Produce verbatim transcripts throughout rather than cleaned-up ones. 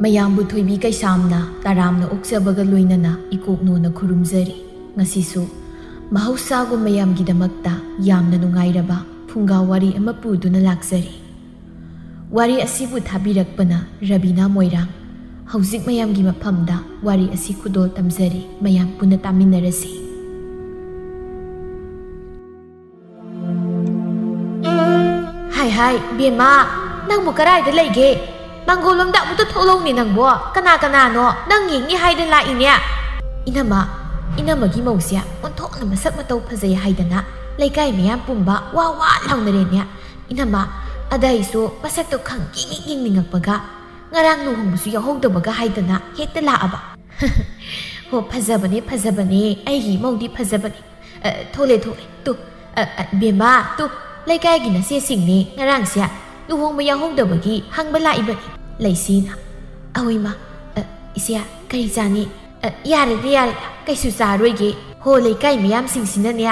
ꯃꯌꯥꯝꯕꯨ ꯊꯣꯏꯕꯤ ꯀꯩꯁꯥꯝꯅ ꯇꯔꯥꯝꯅ ꯑꯣꯛꯆꯕꯒ ꯂꯣꯏꯅꯅ ꯏꯀꯣꯛꯅꯣꯅ ꯈꯨꯔꯨꯝꯖꯔꯤ꯫ ꯉꯁꯤꯁꯨ ꯃꯍꯧꯁꯥꯒꯨꯝ ꯃꯌꯥꯝꯒꯤꯗꯃꯛꯇ ꯌꯥꯝꯅ ꯅꯨꯡꯉꯥꯏꯔꯕ ꯐꯨꯡꯒꯥ ꯋꯥꯔꯤ ꯑꯃ ꯄꯨꯗꯨꯅ ꯂꯥꯛꯆꯔꯤ꯫ ꯋꯥꯔꯤ ꯑꯁꯤꯕꯨ ꯊꯥꯕꯤꯔꯛꯄꯅ ꯔꯕꯤꯅꯥ ꯃꯣꯏꯔꯥꯡ꯫ ꯍꯧꯖꯤꯛ ꯃꯌꯥꯝꯒꯤ ꯃꯐꯝꯗ ꯋꯥꯔꯤ ꯑꯁꯤ ꯈꯨꯗꯣꯜ ꯇꯝꯖꯔꯤ, ꯃꯌꯥꯝ ꯄꯨꯟꯅ ꯇꯥꯃꯤꯟꯅꯔꯁꯤ꯫ ꯍꯥꯏ ꯍꯥꯏ, ꯕꯦꯝꯃ, ꯅꯪꯕꯨ ꯀꯔꯥꯏꯗ ꯂꯩꯒꯦ? ꯃꯥꯡꯒꯣꯜꯂꯣꯝꯗ ꯑꯃꯨꯛꯇ ꯊꯣꯛꯂꯛꯎꯅꯦ ꯅꯪꯕꯣ꯫ ꯀꯅꯥ ꯀꯅꯥꯅꯣ? ꯅꯪ ꯌꯦꯡꯅꯤ ꯍꯥꯏꯗ ꯂꯥꯛꯏꯅꯦ꯫ ꯏꯅꯝꯃ, ꯏꯅꯝꯃꯒꯤ ꯃꯧꯁꯦ ꯑꯣꯟꯊꯣꯛꯅ ꯃꯁꯛ ꯃꯇꯧ ꯐꯖꯩ ꯍꯥꯏꯗꯅ ꯂꯩꯀꯥꯏ ꯃꯌꯥꯝ ꯄꯨꯝꯕ ꯋꯥ ꯋꯥ ꯂꯥꯎꯅꯔꯦꯅꯦ꯫ ꯏꯅꯝꯃ, ꯑꯗ ꯑꯩꯁꯨ ꯃꯁꯛꯇꯣ ꯈꯪ ꯌꯦꯡ ꯍꯦꯛ ꯌꯦꯡꯅꯤꯡꯉꯛꯄꯒ, ꯉꯔꯥꯡ ꯂꯨꯍꯣꯡꯕꯁꯨ ꯌꯥꯎꯍꯧꯗꯕꯒ ꯍꯥꯏꯗꯅ ꯍꯦꯛꯇ ꯂꯥꯛꯑꯕ꯫ ꯍꯣ, ꯐꯖꯕꯅꯦ, ꯐꯖꯕꯅꯦ, ꯑꯩꯒꯤ ꯏꯃꯧꯗꯤ ꯐꯖꯕꯅꯦ꯫ ꯑ, ꯊꯣꯛꯂꯦ, ꯊꯣꯛꯂꯦ꯫ ꯇꯨ, ꯑ, ꯑ, ꯕꯦꯝꯃ, ꯇꯨ, ꯂꯩꯀꯥꯏꯒꯤ ꯅꯆꯦꯁꯤꯡꯅꯦ ꯉꯔꯥꯡꯁꯦ ꯂꯨꯍꯣꯡꯕ ꯌꯥꯎꯍꯧꯗꯕꯒꯤ ꯍꯪꯕ ꯂꯥꯛꯏꯕꯅꯤ꯫ ꯂꯩꯁꯤꯅ꯫ ꯑꯍꯣꯏꯃ, ꯑ, ꯏꯆꯦ, ꯀꯔꯤ ꯆꯥꯅꯤ? ꯑ, ꯌꯥꯔꯦꯗ, ꯌꯥꯔꯦꯗ, ꯀꯩꯁꯨ ꯆꯥꯔꯣꯏꯒꯦ꯫ ꯍꯣ, ꯂꯩꯀꯥꯏ ꯃꯤꯌꯥꯝꯁꯤꯡꯁꯤꯅꯅꯦ,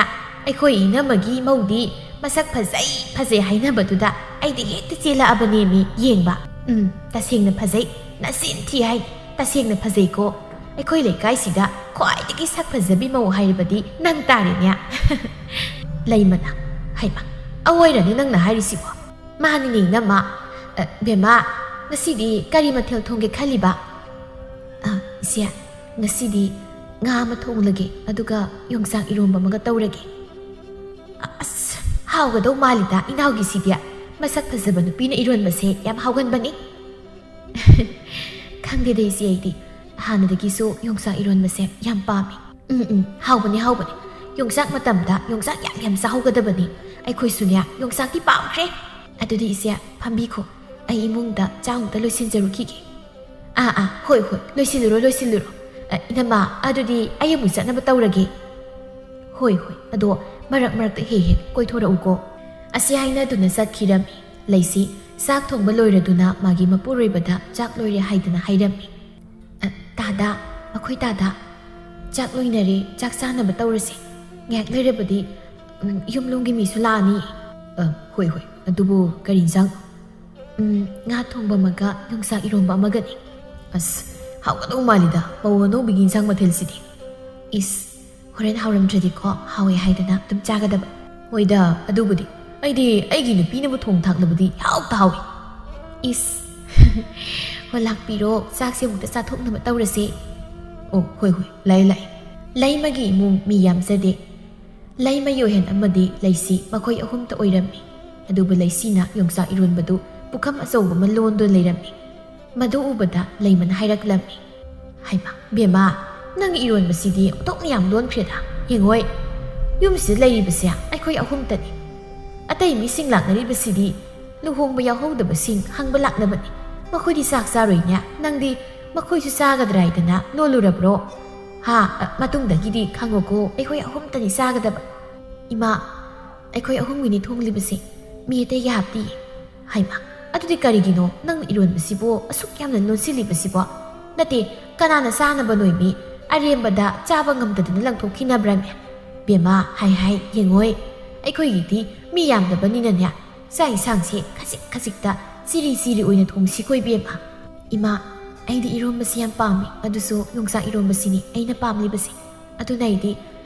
ꯑꯩꯈꯣꯏ ꯏꯅꯝꯃꯒꯤ ꯃꯧꯗꯤ ꯃꯁꯛ ꯐꯖꯩ, ꯐꯖꯩ ꯍꯥꯏꯅꯕꯗꯨꯗ ꯑꯩꯗꯤ ꯍꯦꯛꯇ ꯆꯦꯜꯂꯛꯑꯕꯅꯦꯃꯤ ꯌꯦꯡꯕ꯫ ꯎꯝ, ꯇꯁꯦꯡꯅ ꯐꯖꯩ, ꯅꯆꯤꯟ ꯊꯤ ꯍꯥꯏ, ꯇꯁꯦꯡꯅ ꯐꯖꯩꯀꯣ꯫ ꯑꯩꯈꯣꯏ ꯂꯩꯀꯥꯏꯁꯤꯗ ꯈ꯭ꯋꯥꯏꯗꯒꯤ ꯁꯛ ꯐꯖꯕꯤ ꯃꯧ ꯍꯥꯏꯔꯕꯗꯤ ꯅꯪ ꯇꯥꯔꯦꯅꯦ꯫ ꯂꯩꯃꯅ, ꯍꯩꯃ, ꯑꯋꯣꯏꯔꯅꯤ ꯅꯪꯅ ꯍꯥꯏꯔꯤꯁꯤꯕꯣ? ꯃꯥꯅꯤꯅꯦ, ꯏꯅꯝꯃ꯫ ꯑ, ꯕꯦꯝꯃ, ꯉꯁꯤꯗꯤ ꯀꯔꯤ ꯃꯊꯦꯜ ꯊꯣꯡꯒꯦ ꯈꯜꯂꯤꯕ? ꯑ, ꯏꯆꯦ, ꯉꯁꯤꯗꯤ ꯉꯥ ꯑꯃ ꯊꯣꯡꯂꯒꯦ, ꯑꯗꯨꯒ ꯌꯣꯡꯆꯥꯛ ꯏꯔꯣꯝꯕ ꯑꯃꯒ ꯇꯧꯔꯒꯦ꯫ ꯑꯁ, ꯍꯥꯎꯒꯗꯧ ꯃꯥꯜꯂꯤꯗ ꯏꯅꯥꯎꯒꯤꯁꯤꯗꯤ꯫ ꯃꯁꯛ ꯐꯖꯕ ꯅꯨꯄꯤꯅ ꯏꯔꯣꯟꯕꯁꯦ ꯌꯥꯝ ꯍꯥꯎꯒꯟꯕꯅꯤ꯫ ꯈꯪꯗꯦꯗ ꯏꯆꯦ, ꯑꯩꯗꯤ ꯍꯥꯟꯅꯗꯒꯤꯁꯨ ꯌꯣꯡꯆꯥꯛ ꯏꯔꯣꯟꯕꯁꯦ ꯌꯥꯝ ꯄꯥꯝꯃꯤ꯫ ꯎꯝ, ꯎꯝ, ꯍꯥꯎꯕꯅꯤ, ꯍꯥꯎꯕꯅꯤ꯫ ꯌꯣꯡꯆꯥꯛ ꯃꯇꯝꯗ ꯌꯣꯡꯆꯥꯛ ꯌꯥꯝ ꯌꯥꯝ ꯆꯥꯍꯧꯒꯗꯕꯅꯤ꯫ ꯑꯩꯈꯣꯏꯁꯨꯅꯦ, ꯌꯣꯡꯆꯥꯛꯇꯤ ꯄꯥꯝꯈ꯭ꯔꯦ꯫ ꯑꯗꯨꯗꯤ ꯏꯆꯦ, ꯐꯝꯕꯤꯈꯣ꯫ ꯑꯩ ꯏꯃꯨꯡꯗ ꯆꯥꯛ ꯑꯃꯨꯛꯇ ꯂꯣꯏꯁꯤꯟꯖꯔꯨꯈꯤꯒꯦ꯫ ꯑꯥ, ꯑꯥ, ꯍꯣꯏ, ꯍꯣꯏ, ꯂꯣꯏꯁꯤꯜꯂꯨꯔꯣ, ꯂꯣꯏꯁꯤꯜꯂꯨꯔꯣ꯫ ꯑ, ꯏꯅꯝꯃ, ꯑꯗꯨꯗꯤ ꯑꯩ ꯑꯃꯨꯛ ꯆꯠꯅꯕ ꯇꯧꯔꯒꯦ꯫ ꯍꯣꯏ, ꯍꯣꯏ, ꯑꯗꯣ ꯃꯔꯛ ꯃꯔꯛꯇ ꯍꯦꯛ ꯍꯦꯛ ꯀꯣꯏꯊꯣꯔꯛꯎꯀꯣ꯫ ꯑꯁꯤ ꯍꯥꯏꯅꯗꯨꯅ ꯆꯠꯈꯤꯔꯝꯃꯤ꯫ ꯂꯩꯁꯤ ꯆꯥꯛ ꯊꯣꯡꯕ ꯂꯣꯏꯔꯗꯨꯅ ꯃꯥꯒꯤ ꯃꯄꯨꯔꯣꯏꯕꯗ ꯆꯥꯛ ꯂꯣꯏꯔꯦ ꯍꯥꯏꯗꯨꯅ ꯍꯥꯏꯔꯝꯃꯤ꯫ "ꯑ, ꯇꯥꯗ, ꯑꯩꯈꯣꯏ ꯇꯥꯗ, ꯆꯥꯛ ꯂꯣꯏꯅꯔꯦ, ꯆꯥꯛ ꯆꯥꯅꯕ ꯇꯧꯔꯁꯦ꯫ ꯉꯥꯏꯍꯥꯛ ꯂꯩꯔꯕꯗꯤ, ꯎꯝ, ꯌꯨꯝꯂꯣꯝꯒꯤ ꯃꯤꯁꯨ ꯂꯥꯛꯑꯅꯤ꯫" "ꯑ, ꯍꯣꯏ, ꯍꯣꯏ, ꯑꯗꯨꯕꯨ ꯀꯔꯤ ꯏꯟꯁꯥꯡ?" "ꯎꯝ, ꯉꯥ ꯊꯣꯡꯕ ꯑꯃꯒ ꯌꯣꯡꯆꯥꯛ ꯏꯔꯣꯝꯕ ꯑꯃꯒꯅꯤ꯫" ꯑꯁ, ꯍꯥꯎꯒꯗꯧ ꯃꯥꯜꯂꯤꯗ ꯃꯧ ꯑꯅꯧꯕꯤꯒꯤ ꯏꯟꯁꯥꯡ ꯃꯊꯦꯜꯁꯤꯗꯤ꯫ ꯏꯁ, ꯍꯣꯔꯦꯟ ꯍꯥꯎꯔꯝꯗ꯭ꯔꯗꯤꯀꯣ ꯍꯥꯎꯋꯦ ꯍꯥꯏꯗꯅ ꯑꯗꯨꯝ ꯆꯥꯒꯗꯕ꯫ ꯍꯣꯏꯗ, ꯑꯗꯨꯕꯨꯗꯤ ꯑꯩꯗꯤ ꯑꯩꯒꯤ ꯅꯨꯄꯤꯅꯕꯨ ꯊꯣꯡ ꯊꯥꯛꯂꯕꯗꯤ ꯏꯍꯥꯎꯇ ꯍꯥꯎꯏ꯫ ꯏꯁ꯫ ꯍꯣ, ꯂꯥꯛꯄꯤꯔꯣ, ꯆꯥꯛꯁꯦ ꯑꯃꯨꯛꯇ ꯆꯥꯊꯣꯛꯅꯕ ꯇꯧꯔꯁꯦ꯫ ꯑꯣ, ꯍꯣꯏ ꯍꯣꯏ, ꯂꯥꯛꯑꯦ ꯂꯥꯛꯑꯦ꯫ ꯂꯩꯃꯒꯤ ꯏꯃꯨꯡ ꯃꯤ ꯌꯥꯝꯖꯗꯦ꯫ ꯂꯩꯃ, ꯌꯣꯏꯍꯦꯟ ꯑꯃꯗꯤ ꯂꯩꯁꯤ ꯃꯈꯣꯏ ꯑꯍꯨꯝꯇ ꯑꯣꯏꯔꯝꯃꯤ꯫ ꯑꯗꯨꯕꯨ ꯂꯩꯁꯤꯅ ꯌꯣꯡꯆꯥꯛ ꯏꯔꯣꯟꯕꯗꯨ ꯄꯨꯈꯝ ꯑꯆꯧꯕ ꯑꯃ ꯂꯣꯟꯗꯨꯅ ꯂꯩꯔꯝꯃꯤ꯫ ꯃꯗꯨ ꯎꯕꯗ ꯂꯩꯃꯅ ꯍꯥꯏꯔꯛꯂꯝꯃꯤ, "ꯍꯩꯃꯥ, ꯕꯦꯝꯃ, ꯅꯪꯒꯤ ꯏꯔꯣꯟꯕꯁꯤꯗꯤ ꯑꯣꯟꯊꯣꯛꯅ ꯌꯥꯝ ꯂꯣꯟꯈ꯭ꯔꯦꯗ꯫ ꯌꯦꯡꯉꯣꯏ, ꯌꯨꯝꯁꯤꯗ ꯂꯩꯔꯤꯕꯁꯦ ꯑꯩꯈꯣꯏ ꯑꯍꯨꯝꯇꯅꯤ꯫ ꯑꯇꯩ ꯃꯤꯁꯤꯡ ꯂꯥꯛꯅꯔꯤꯕꯁꯤꯗꯤ ꯂꯨꯍꯣꯡꯕ ꯌꯥꯎꯍꯧꯗꯕꯁꯤꯡ ꯍꯪꯕ ꯂꯥꯛꯅꯕꯅꯤ꯫ ꯃꯈꯣꯏꯗꯤ ꯆꯥꯛ ꯆꯥꯔꯣꯏꯅꯦ, ꯅꯪꯗꯤ ꯃꯈꯣꯏꯁꯨ ꯆꯥꯒꯗ꯭ꯔꯥ ꯍꯥꯏꯗꯅ ꯂꯣꯜꯂꯨꯔꯕ꯭ꯔꯣ? ꯍꯥ, ꯑ, ꯃꯇꯨꯡꯗꯒꯤꯗꯤ ꯈꯪꯉꯨꯀꯣ, ꯑꯩꯈꯣꯏ ꯑꯍꯨꯝꯇꯅꯤ ꯆꯥꯒꯗꯕ꯫" "ꯏꯃꯥ, ꯑꯩꯈꯣꯏ ꯑꯍꯨꯝꯒꯤꯅꯤ ꯊꯣꯡꯂꯤꯕꯁꯤ, ꯃꯤ ꯑꯇꯩꯒꯤ ꯍꯥꯞꯇꯤꯌꯦ꯫" "ꯍꯩꯃꯥ, ꯑꯗꯨꯗꯤ ꯀꯔꯤꯒꯤꯅꯣ ꯅꯪꯅ ꯏꯔꯣꯟꯕꯁꯤꯕꯨ ꯑꯁꯨꯛ ꯌꯥꯝꯅ ꯂꯣꯟꯁꯤꯜꯂꯤꯕꯁꯤꯕꯣ? ꯅꯠꯇꯦ, ꯀꯅꯥꯅ ꯆꯥꯅꯕ ꯅꯣꯏꯃꯤ ꯑꯔꯦꯝꯕꯗ ꯆꯥꯕ ꯉꯝꯗꯗꯅ ꯂꯪꯊꯣꯛꯈꯤꯅꯕ꯭ꯔꯥꯅꯦ? ꯕꯦꯝꯃ, ꯍꯥꯏ ꯍꯥꯏ, ꯌꯦꯡꯉꯣꯏ, ꯑꯩꯈꯣꯏꯒꯤꯗꯤ ꯃꯤ ꯌꯥꯝꯗꯕꯅꯤꯅꯅꯦ, ꯆꯥꯛ ꯏꯟꯁꯥꯡꯁꯦ ꯈꯖꯤꯛ ꯈꯖꯤꯛꯇ ꯆꯤꯔꯤ ꯆꯤꯔꯤ ꯑꯣꯏꯅ ꯊꯣꯡꯁꯤꯀꯣ ꯏꯕꯦꯝꯃ꯫" "ꯏꯃꯥ, ꯑꯩꯗꯤ ꯏꯔꯣꯝꯕꯁꯤ ꯌꯥꯝ ꯄꯥꯝꯃꯤ, ꯑꯗꯨꯁꯨ ꯌꯣꯡꯆꯥꯛ ꯏꯔꯣꯝꯕꯁꯤꯅꯤ ꯑꯩꯅ ꯄꯥꯝꯂꯤꯕꯁꯦ꯫ ꯑꯗꯨꯅ ꯑꯩꯗꯤ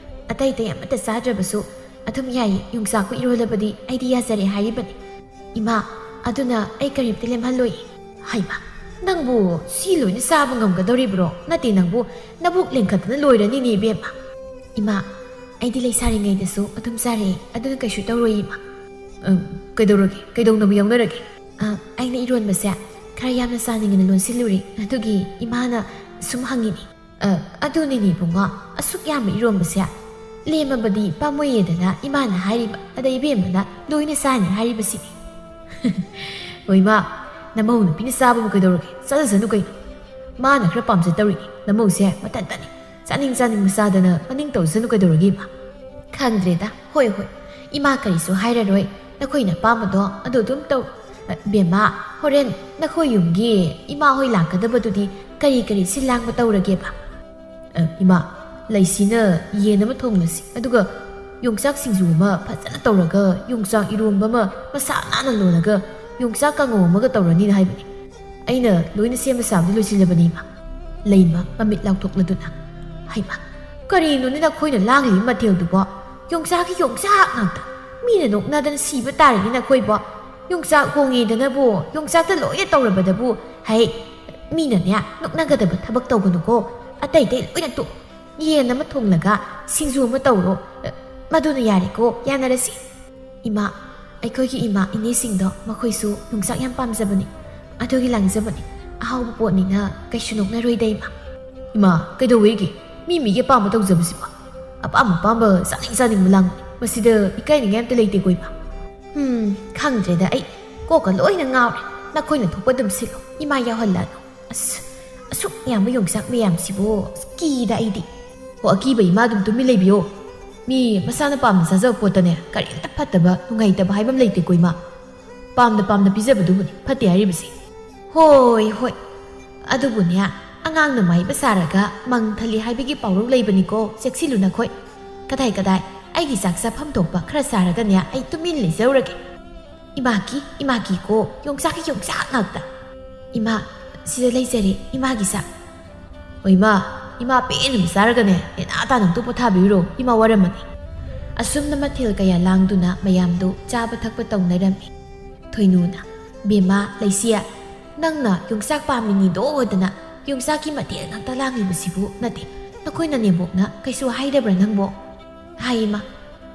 ꯑꯇꯩ ꯑꯇꯩ ꯑꯃꯠꯇ ꯆꯥꯗ꯭ꯔꯕꯁꯨ ꯑꯗꯨꯝ ꯌꯥꯏꯌꯦ, ꯌꯣꯡꯆꯥꯛꯄꯨ ꯏꯔꯣꯜꯂꯕꯗꯤ ꯑꯩꯗꯤ ꯌꯥꯖꯔꯦ ꯍꯥꯏꯔꯤꯕꯅꯤ꯫ ꯏꯃꯥ, ꯑꯗꯨꯅ ꯑꯩ ꯀꯔꯤꯝꯇ ꯂꯦꯝꯍꯜꯂꯣꯏ꯫" "ꯍꯩꯃꯥ, ꯅꯪꯕꯨ ꯁꯤ ꯂꯣꯏꯅ ꯆꯥꯕ ꯉꯝꯒꯗꯧꯔꯤꯕ꯭ꯔꯣ? ꯅꯠꯇꯦ, ꯅꯪꯕꯨ ꯅꯕꯨꯛ ꯂꯦꯡꯈꯠꯇꯅ ꯂꯣꯏꯔꯅꯤꯅꯦ ꯏꯕꯦꯝꯃ꯫" "ꯏꯃꯥ, ꯑꯩꯗꯤ ꯂꯩꯁꯥꯔꯤꯉꯩꯗꯁꯨ ꯑꯗꯨꯝ ꯆꯥꯔꯛꯑꯦ, ꯑꯗꯨꯅ ꯀꯩꯁꯨ ꯇꯧꯔꯣꯏ ꯏꯃꯥ꯫" "ꯑ, ꯀꯩꯗꯧꯔꯒꯦ? ꯀꯩꯗꯧꯅꯕ ꯌꯥꯎꯅꯔꯒꯦ?" "ꯑ, ꯑꯩꯅ ꯏꯔꯣꯟꯕꯁꯦ ꯈꯔ ꯌꯥꯝꯅ ꯆꯥꯅꯤꯡꯉꯦꯅ ꯂꯣꯟꯁꯤꯜꯂꯨꯔꯦ, ꯑꯗꯨꯒꯤ ꯏꯃꯥꯅ ꯁꯨꯝ ꯍꯪꯉꯤꯅꯤ꯫" "ꯑ, ꯑꯗꯨꯅꯤꯅꯦ ꯏꯕꯨꯡꯉꯣ, ꯑꯁꯨꯛ ꯌꯥꯝꯕ ꯏꯔꯣꯟꯕꯁꯦ ꯂꯦꯝꯃꯕꯗꯤ ꯄꯥꯝꯃꯨꯏꯌꯦꯗꯅ ꯏꯃꯥꯅ ꯍꯥꯏꯔꯤꯕ, ꯑꯗ ꯏꯕꯦꯝꯃꯅ ꯂꯣꯏꯅ ꯆꯥꯅꯤ ꯍꯥꯏꯔꯤꯕꯁꯤꯅꯤ꯫" "ꯍꯣꯏ ꯏꯃꯥ, ꯅꯃꯧ ꯅꯨꯄꯤꯅ ꯆꯥꯕꯕꯨ ꯀꯩꯗꯧꯔꯒꯦ? ꯆꯥꯖꯁꯅꯨ ꯀꯩꯅꯣ꯫ ꯃꯥꯅ ꯈꯔ ꯄꯥꯝꯖ ꯇꯧꯔꯤꯅꯤ, ꯅꯃꯧꯁꯦ ꯃꯊꯟꯇꯅꯤ꯫ ꯆꯥꯅꯤꯡ ꯆꯥꯅꯤꯡꯕ ꯆꯥꯗꯅ ꯃꯅꯤꯡ ꯇꯧꯖꯁꯅꯨ ꯀꯩꯗꯧꯔꯒꯦ ꯏꯃꯥ?" "ꯈꯪꯗ꯭ꯔꯦꯗ, ꯍꯣꯏ ꯍꯣꯏ, ꯏꯃꯥ ꯀꯔꯤꯁꯨ ꯍꯥꯏꯔꯔꯣꯏ, ꯅꯈꯣꯏꯅ ꯑꯄꯥꯝꯕꯗꯣ ꯑꯗꯨ ꯑꯗꯨꯝ ꯇꯧ꯫ ꯑ, ꯕꯦꯝꯃ, ꯍꯣꯔꯦꯟ ꯅꯈꯣꯏ ꯌꯨꯝꯒꯤ ꯏꯃꯥ ꯍꯣꯏ ꯂꯥꯛꯀꯗꯕꯗꯨꯗꯤ ꯀꯔꯤ ꯀꯔꯤ ꯁꯤꯜ ꯂꯥꯡꯕ ꯇꯧꯔꯒꯦꯕ?" "ꯑ, ꯏꯃꯥ, ꯂꯩꯁꯤꯅ ꯌꯦꯟ ꯑꯃ ꯊꯣꯡꯂꯁꯤ, ꯑꯗꯨꯒ ꯌꯣꯡꯆꯥꯛ ꯁꯤꯡꯖꯨ ꯑꯃ ꯐꯖꯅ ꯇꯧꯔꯒ, ꯌꯣꯡꯆꯥꯛ ꯏꯔꯣꯝꯕ ꯑꯃ ꯃꯁꯥ ꯅꯥꯟꯅ ꯂꯣꯜꯂꯒ, ꯌꯣꯡꯆꯥꯛ ꯀꯥꯡꯉꯧ ꯑꯃꯒ ꯇꯧꯔꯅꯤꯅ ꯍꯥꯏꯕꯅꯤ꯫ ꯑꯩꯅ ꯂꯣꯏꯅ ꯁꯦꯝꯕ ꯁꯥꯕꯗꯤ ꯂꯣꯏꯁꯤꯜꯂꯕꯅꯤ, ꯏꯃꯥ꯫ ꯂꯩꯃ ꯃꯃꯤꯠ ꯂꯥꯎꯊꯣꯛꯂꯗꯨꯅ, ꯍꯩꯃ, ꯀꯔꯤꯅꯣꯅꯦ ꯅꯈꯣꯏꯅ ꯂꯥꯡꯂꯤꯕ ꯃꯊꯦꯜꯗꯨꯕꯣ? ꯌꯣꯡꯆꯥꯛꯀꯤ ꯌꯣꯡꯆꯥꯛ ꯉꯥꯛꯇ꯫ ꯃꯤꯅ ꯅꯣꯛꯅꯗꯅ ꯁꯤꯕ ꯇꯥꯔꯦꯅꯦ ꯅꯈꯣꯏꯕꯣ꯫ ꯌꯣꯡꯆꯥꯛ ꯍꯣꯡꯉꯦꯗꯅꯕꯨ, ꯌꯣꯡꯆꯥꯛꯇ ꯂꯣꯏꯅ ꯇꯧꯔꯕꯗꯕꯨ꯫ ꯍꯩ, ꯃꯤꯅꯅꯦ ꯅꯣꯛꯅꯒꯗꯕ ꯊꯕꯛ ꯇꯧꯒꯅꯨꯀꯣ꯫ ꯑꯇꯩ ꯑꯇꯩ ꯂꯣꯏꯅ ꯇꯣꯛ꯫ ꯌꯦꯟ ꯑꯃ ꯊꯣꯡꯂꯒ ꯁꯤꯡꯖꯨ ꯑꯃ ꯇꯧꯔꯣ꯫ ꯃꯗꯨꯅ ꯌꯥꯔꯦꯀꯣ, ꯌꯥꯅꯔꯁꯤ꯫ ꯏꯃꯥ, ꯑꯩꯈꯣꯏꯒꯤ ꯏꯃꯥ ꯏꯅꯦꯁꯤꯡꯗꯣ ꯃꯈꯣꯏꯁꯨ ꯌꯣꯡꯆꯥꯛ ꯌꯥꯝ ꯄꯥꯝꯖꯕꯅꯤ꯫ ꯑꯗꯨꯒꯤ ꯂꯥꯡꯖꯕꯅꯤ꯫ ꯑꯍꯥꯎꯕ ꯄꯣꯠꯅꯤꯅ ꯀꯩꯁꯨ ꯅꯣꯛꯅꯔꯣꯏꯗ, ꯏꯃꯥ꯫ ꯏꯃꯥ, ꯀꯩꯗꯧꯋꯦꯒꯦ? ꯃꯤ ꯃꯤꯒꯤ ꯑꯄꯥꯝꯕ ꯇꯧꯖꯕꯁꯤꯕꯣ꯫ ꯑꯄꯥꯝ ꯑꯄꯥꯝꯕ ꯆꯥꯅꯤꯡ ꯆꯥꯅꯤꯡꯕ ꯂꯥꯡꯕꯅꯤ꯫ ꯃꯁꯤꯗ ꯏꯀꯥꯏꯅꯤꯡꯉꯥꯏ ꯑꯝꯇ ꯂꯩꯇꯦꯀꯣ, ꯏꯃꯥ꯫ ꯎꯝ, ꯈꯪꯗ꯭ꯔꯦꯗ ꯑꯩ꯫ ꯀꯣꯛꯀ ꯂꯣꯏꯅ ꯉꯥꯎꯔꯦ꯫ ꯅꯈꯣꯏꯅ ꯊꯣꯛꯄ ꯑꯗꯨꯝ ꯁꯤꯜꯂꯣ꯫ ꯏꯃꯥ ꯌꯥꯎꯍꯜꯂꯅꯨ꯫ ꯑꯁ, ꯑꯁꯨꯛ ꯌꯥꯝꯕ ꯌꯣꯡꯆꯥꯛ ꯃꯌꯥꯝꯁꯤꯕꯨ꯫ ꯑꯁ, ꯀꯤꯗ ꯑꯩꯗꯤ꯫ ꯍꯣ, ꯑꯀꯤꯕ ꯏꯃꯥ ꯑꯗꯨꯝ ꯇꯨꯃꯤꯟ ꯂꯩꯕꯤꯌꯣ꯫ ꯃꯤ ꯃꯁꯥꯅ ꯄꯥꯝꯅ ꯆꯥꯖꯕ ꯄꯣꯠꯇꯅꯦ ꯀꯔꯤꯝꯇ ꯐꯠꯇꯕ, ꯅꯨꯡꯉꯥꯏꯇꯕ ꯍꯥꯏꯕ ꯑꯃ ꯂꯩꯇꯦꯀꯣ, ꯏꯃꯥ꯫ ꯄꯥꯝꯅ ꯄꯥꯝꯅ ꯄꯤꯖꯕꯗꯨꯕꯨꯅꯤ ꯐꯠꯇꯦ ꯍꯥꯏꯔꯤꯕꯁꯦ꯫ ꯍꯣꯏ, ꯍꯣꯏ꯫ ꯑꯗꯨꯕꯨꯅꯦ, ꯑꯉꯥꯡꯅ ꯃꯥꯏꯕ ꯁꯥꯔꯒ ꯃꯪ ꯊꯜꯂꯤ ꯍꯥꯏꯕꯒꯤ ꯄꯥꯎꯔꯧ ꯂꯩꯕꯅꯤꯀꯣ, ꯆꯦꯛꯁꯤꯜꯂꯨ ꯅꯈꯣꯏ꯫ ꯀꯗꯥꯏ ꯀꯗꯥꯏ, ꯑꯩꯒꯤ ꯆꯥꯛ ꯆꯥꯐꯝ ꯊꯣꯛꯄ ꯈꯔ ꯆꯥꯔꯒꯅꯦ ꯑꯩ ꯇꯨꯃꯤꯟ ꯂꯩꯖꯔꯨꯔꯒꯦ꯫ ꯏꯃꯥꯒꯤ, ꯏꯃꯥꯒꯤꯀꯣ, ꯌꯣꯡꯆꯥꯛꯀꯤ ꯌꯣꯡꯆꯥꯛ ꯉꯥꯛꯇ꯫ ꯏꯃꯥ, ꯁꯤꯗ ꯂꯩꯖꯔꯦ ꯏꯃꯥꯒꯤ ꯆꯥꯛ꯫ ꯍꯣꯏ ꯏꯃꯥ, ꯏꯃꯥ ꯄꯦꯟꯅ ꯆꯥꯔꯒꯅꯦ ꯅꯦꯅꯥ ꯇꯥꯅ ꯑꯝꯇ ꯄꯣꯊꯥꯕꯤꯔꯨꯔꯣ, ꯏꯃꯥ ꯋꯥꯔꯝꯃꯅꯤ꯫ ꯑꯁꯨꯝꯅ ꯃꯊꯦꯜ ꯀꯌꯥ ꯂꯥꯡꯗꯨꯅ ꯃꯌꯥꯝꯗꯨ ꯆꯥꯕ ꯊꯛꯄ ꯇꯧꯅꯔꯝꯃꯤ꯫ ꯊꯣꯏꯅꯨꯅ, "ꯕꯦꯝꯃ, ꯂꯩꯁꯤꯌꯦ, ꯅꯪꯅ ꯌꯣꯡꯆꯥꯛ ꯄꯥꯝꯃꯤꯅꯤꯗꯣ ꯑꯣꯏꯗꯅ ꯌꯣꯡꯆꯥꯛꯀꯤ ꯃꯊꯦꯜ ꯉꯥꯛꯇ ꯂꯥꯡꯂꯤꯕꯁꯤꯕꯨ ꯅꯠꯇꯦ, ꯅꯈꯣꯏ ꯅꯅꯦꯝꯕꯣꯛꯅ ꯀꯩꯁꯨ ꯍꯥꯏꯗꯕ꯭ꯔꯥ ꯅꯪꯕꯣ?" ꯍꯥꯏ ꯏꯃꯥ꯫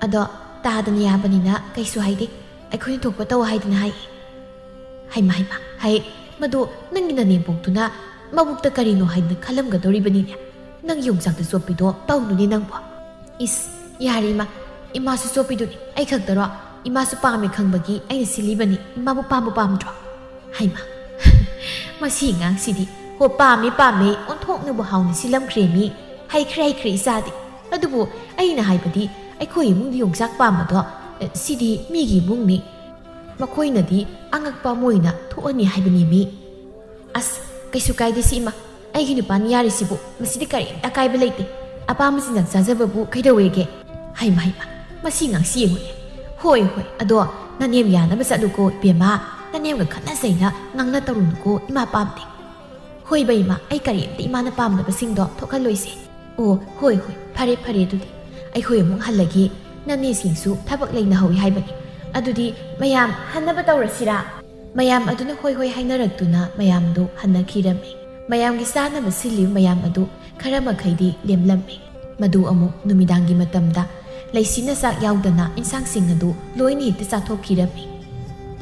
"ꯑꯗꯣ ꯇꯥꯗꯅ ꯌꯥꯕꯅꯤꯅ ꯀꯩꯁꯨ ꯍꯥꯏꯗꯦ, ꯑꯩꯈꯣꯏꯅ ꯊꯣꯛꯄ ꯇꯧ ꯍꯥꯏꯗꯅ ꯍꯥꯏ꯫" ꯍꯩꯃ, ꯍꯩꯃ, ꯍꯩ, ꯃꯗꯨ ꯅꯪꯒꯤ ꯅꯅꯦꯝꯕꯣꯛꯇꯨꯅ ꯃꯕꯨꯛꯇ ꯀꯔꯤꯅꯣ ꯍꯥꯏꯗꯅ ꯈꯜꯂꯝꯒꯗꯧꯔꯤꯕꯅꯤꯅꯦ꯫ ꯅꯪ ꯌꯣꯡꯆꯥꯛꯇ ꯆꯣꯞꯄꯤꯗꯣ ꯇꯧꯅꯨꯅꯦ ꯅꯪꯕꯣ꯫ ꯏꯁ, ꯌꯥꯔꯦ ꯏꯃꯥ, ꯏꯃꯥꯁꯨ ꯆꯣꯞꯄꯤꯗꯨꯅꯤ, ꯑꯩ ꯈꯛꯇꯔꯣ? ꯏꯃꯥꯁꯨ ꯄꯥꯝꯃꯦ ꯈꯪꯕꯒꯤ ꯑꯩꯅ ꯁꯤꯜꯂꯤꯕꯅꯤ, ꯏꯃꯥꯕꯨ ꯄꯥꯝꯕꯨ ꯄꯥꯝꯗ꯭ꯔꯣ? ꯍꯩꯃ, ꯃꯁꯤ ꯑꯉꯥꯡꯁꯤꯗꯤ, ꯍꯣ, ꯄꯥꯝꯃꯦ, ꯄꯥꯝꯃꯦ, ꯑꯣꯟꯊꯣꯛꯅꯕꯨ ꯍꯥꯎꯅ ꯁꯤꯜꯂꯝꯈ꯭ꯔꯦ ꯃꯤ꯫ ꯍꯩꯈ꯭ꯔꯦ, ꯍꯩꯈ꯭ꯔꯦ ꯏꯆꯥꯗꯤ꯫ ꯑꯗꯨꯕꯨ ꯑꯩꯅ ꯍꯥꯏꯕꯗꯤ, ꯑꯩꯈꯣꯏ ꯏꯃꯨꯡꯗ ꯌꯣꯡꯆꯥꯛ ꯄꯥꯝꯕꯗꯣ, ꯑꯦ, ꯁꯤꯗꯤ ꯃꯤꯒꯤ ꯏꯃꯨꯡꯅꯤ꯫ ꯃꯈꯣꯏꯅꯗꯤ ꯑꯉꯛꯄ ꯑꯃ ꯑꯣꯏꯅ ꯊꯣꯛꯑꯅꯤ ꯍꯥꯏꯕꯅꯤ ꯃꯤ꯫ ꯑꯁ, ꯀꯩꯁꯨ ꯀꯥꯏꯗꯦ ꯁꯤ ꯏꯃꯥ, ꯑꯩꯒꯤ ꯅꯨꯄꯥꯅ ꯌꯥꯔꯤꯁꯤꯕꯨ, ꯃꯁꯤꯗꯤ ꯀꯔꯤꯝꯇ ꯑꯀꯥꯏꯕ ꯂꯩꯇꯦ꯫ ꯑꯄꯥꯝꯕ ꯆꯤꯟꯖꯥꯛ ꯆꯥꯖꯕꯕꯨ ꯀꯩꯗꯧꯋꯦꯒꯦ? ꯍꯩꯃ, ꯍꯩꯃ, ꯃꯁꯤ ꯑꯉꯥꯡꯁꯤ ꯌꯦꯡꯉꯨꯅꯦ꯫ ꯍꯣꯏ, ꯍꯣꯏ, ꯑꯗꯣ ꯅꯅꯦꯝ ꯌꯥꯅꯕ ꯆꯠꯂꯨꯀꯣ ꯏꯕꯦꯝꯃ꯫ ꯅꯅꯦꯝꯒ ꯈꯠꯅ ꯆꯩꯅ ꯉꯥꯡꯅ ꯇꯧꯔꯨꯅꯨꯀꯣ, ꯏꯃꯥ ꯄꯥꯝꯗꯦ꯫ ꯍꯣꯏ ꯕꯩꯃ, ꯑꯩ ꯀꯔꯤꯝꯇ ꯏꯃꯥꯅ ꯄꯥꯝꯗꯕꯁꯤꯡꯗꯣ ꯊꯣꯛꯍꯜꯂꯣꯏꯁꯦ꯫ ꯑꯣ ꯍꯣꯏ ꯍꯣꯏ, ꯐꯔꯦ ꯐꯔꯦ, ꯑꯗꯨꯗꯤ ꯑꯩꯈꯣꯏ ꯑꯃꯨꯛ ꯍꯜꯂꯒꯦ꯫ ꯅꯅꯦꯁꯤꯡꯁꯨ ꯊꯕꯛ ꯂꯩꯅꯍꯧꯏ ꯍꯥꯏꯕꯅꯤ꯫ ꯑꯗꯨꯗꯤ ꯃꯌꯥꯝ ꯍꯟꯅꯕ ꯇꯧꯔꯁꯤꯔꯥ? ꯃꯌꯥꯝ ꯑꯗꯨꯅ ꯍꯣꯏ ꯍꯣꯏ ꯍꯥꯏꯅꯔꯛꯇꯨꯅ ꯃꯌꯥꯝꯗꯨ ꯍꯟꯅꯈꯤꯔꯝꯃꯤ꯫ ꯃꯌꯥꯝꯒꯤ ꯆꯥꯅꯕ ꯁꯤꯜꯂꯤꯕ ꯃꯌꯥꯝ ꯑꯗꯨ ꯈꯔ ꯃꯈꯩꯗꯤ ꯂꯦꯝꯂꯝꯃꯤ꯫ ꯃꯗꯨ ꯑꯃꯨꯛ ꯅꯨꯃꯤꯗꯥꯡꯒꯤ ꯃꯇꯝꯗ ꯂꯩꯁꯤꯅ ꯆꯥꯛ ꯌꯥꯎꯗꯅ ꯏꯟꯁꯥꯡꯁꯤꯡ ꯑꯗꯨ ꯂꯣꯏꯅ ꯍꯦꯛꯇ ꯆꯥꯊꯣꯛꯈꯤꯔꯝꯃꯤ꯫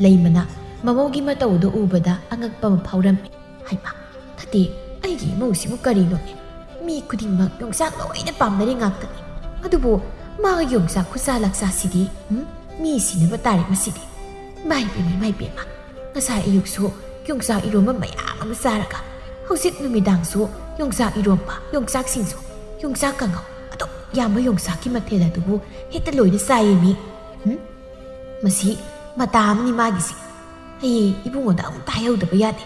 ꯂꯩꯃꯅ ꯃꯃꯧꯒꯤ ꯃꯇꯧ ꯑꯗꯨ ꯎꯕꯗ ꯑꯉꯛꯄ ꯑꯃ ꯐꯥꯎꯔꯝꯃꯤ꯫ ꯍꯩꯃꯥ, ꯅꯠꯇꯦ, ꯑꯩꯒꯤ ꯏꯃꯧꯁꯤꯕꯨ ꯀꯔꯤꯅꯣꯅꯦ? ꯃꯤ ꯈꯨꯗꯤꯡꯃꯛ ꯌꯣꯡꯆꯥꯛ ꯂꯣꯏꯅ ꯄꯥꯝꯅꯔꯤ ꯉꯥꯛꯇꯅꯤ꯫ ꯑꯗꯨꯕꯨ ꯃꯥꯒꯤ ꯌꯣꯡꯆꯥꯛ ꯈꯨꯆꯥ ꯂꯥꯛꯆꯥꯁꯤꯗꯤ, ꯎꯝ? ꯃꯤ ꯁꯤꯅꯕ ꯇꯥꯔꯦ ꯃꯁꯤꯗꯤ꯫ ꯏꯃꯥꯏ ꯄꯦꯝꯃ, ꯏꯃꯥꯏ ꯄꯦꯝꯃ꯫ ꯉꯁꯥꯏ ꯑꯌꯨꯛꯁꯨ ꯌꯣꯡꯆꯥꯛ ꯏꯔꯣꯝꯕ ꯃꯌꯥꯝ ꯑꯃ ꯆꯥꯔꯒ, ꯍꯧꯖꯤꯛ ꯅꯨꯃꯤꯗꯥꯡꯁꯨ ꯌꯣꯡꯆꯥꯛ ꯏꯔꯣꯝꯕ, ꯌꯣꯡꯆꯥꯛ ꯁꯤꯡꯖꯨ, ꯌꯣꯡꯆꯥꯛ ꯀꯥꯡꯉꯧ, ꯑꯗꯨꯛ ꯌꯥꯝꯕ ꯌꯣꯡꯆꯥꯛꯀꯤ ꯃꯊꯦꯜ ꯑꯗꯨꯕꯨ ꯍꯦꯛꯇ ꯂꯣꯏꯅ ꯆꯥꯏꯌꯦ ꯃꯤ꯫ ꯎꯝ? ꯃꯁꯤ ꯃꯇꯥ ꯑꯃꯅꯤ ꯃꯥꯒꯤꯁꯦ꯫ ꯑꯩ ꯏꯕꯨꯡꯉꯣꯗ ꯑꯃꯨꯛꯇ ꯍꯥꯏꯍꯧꯗꯕ ꯌꯥꯗꯦ꯫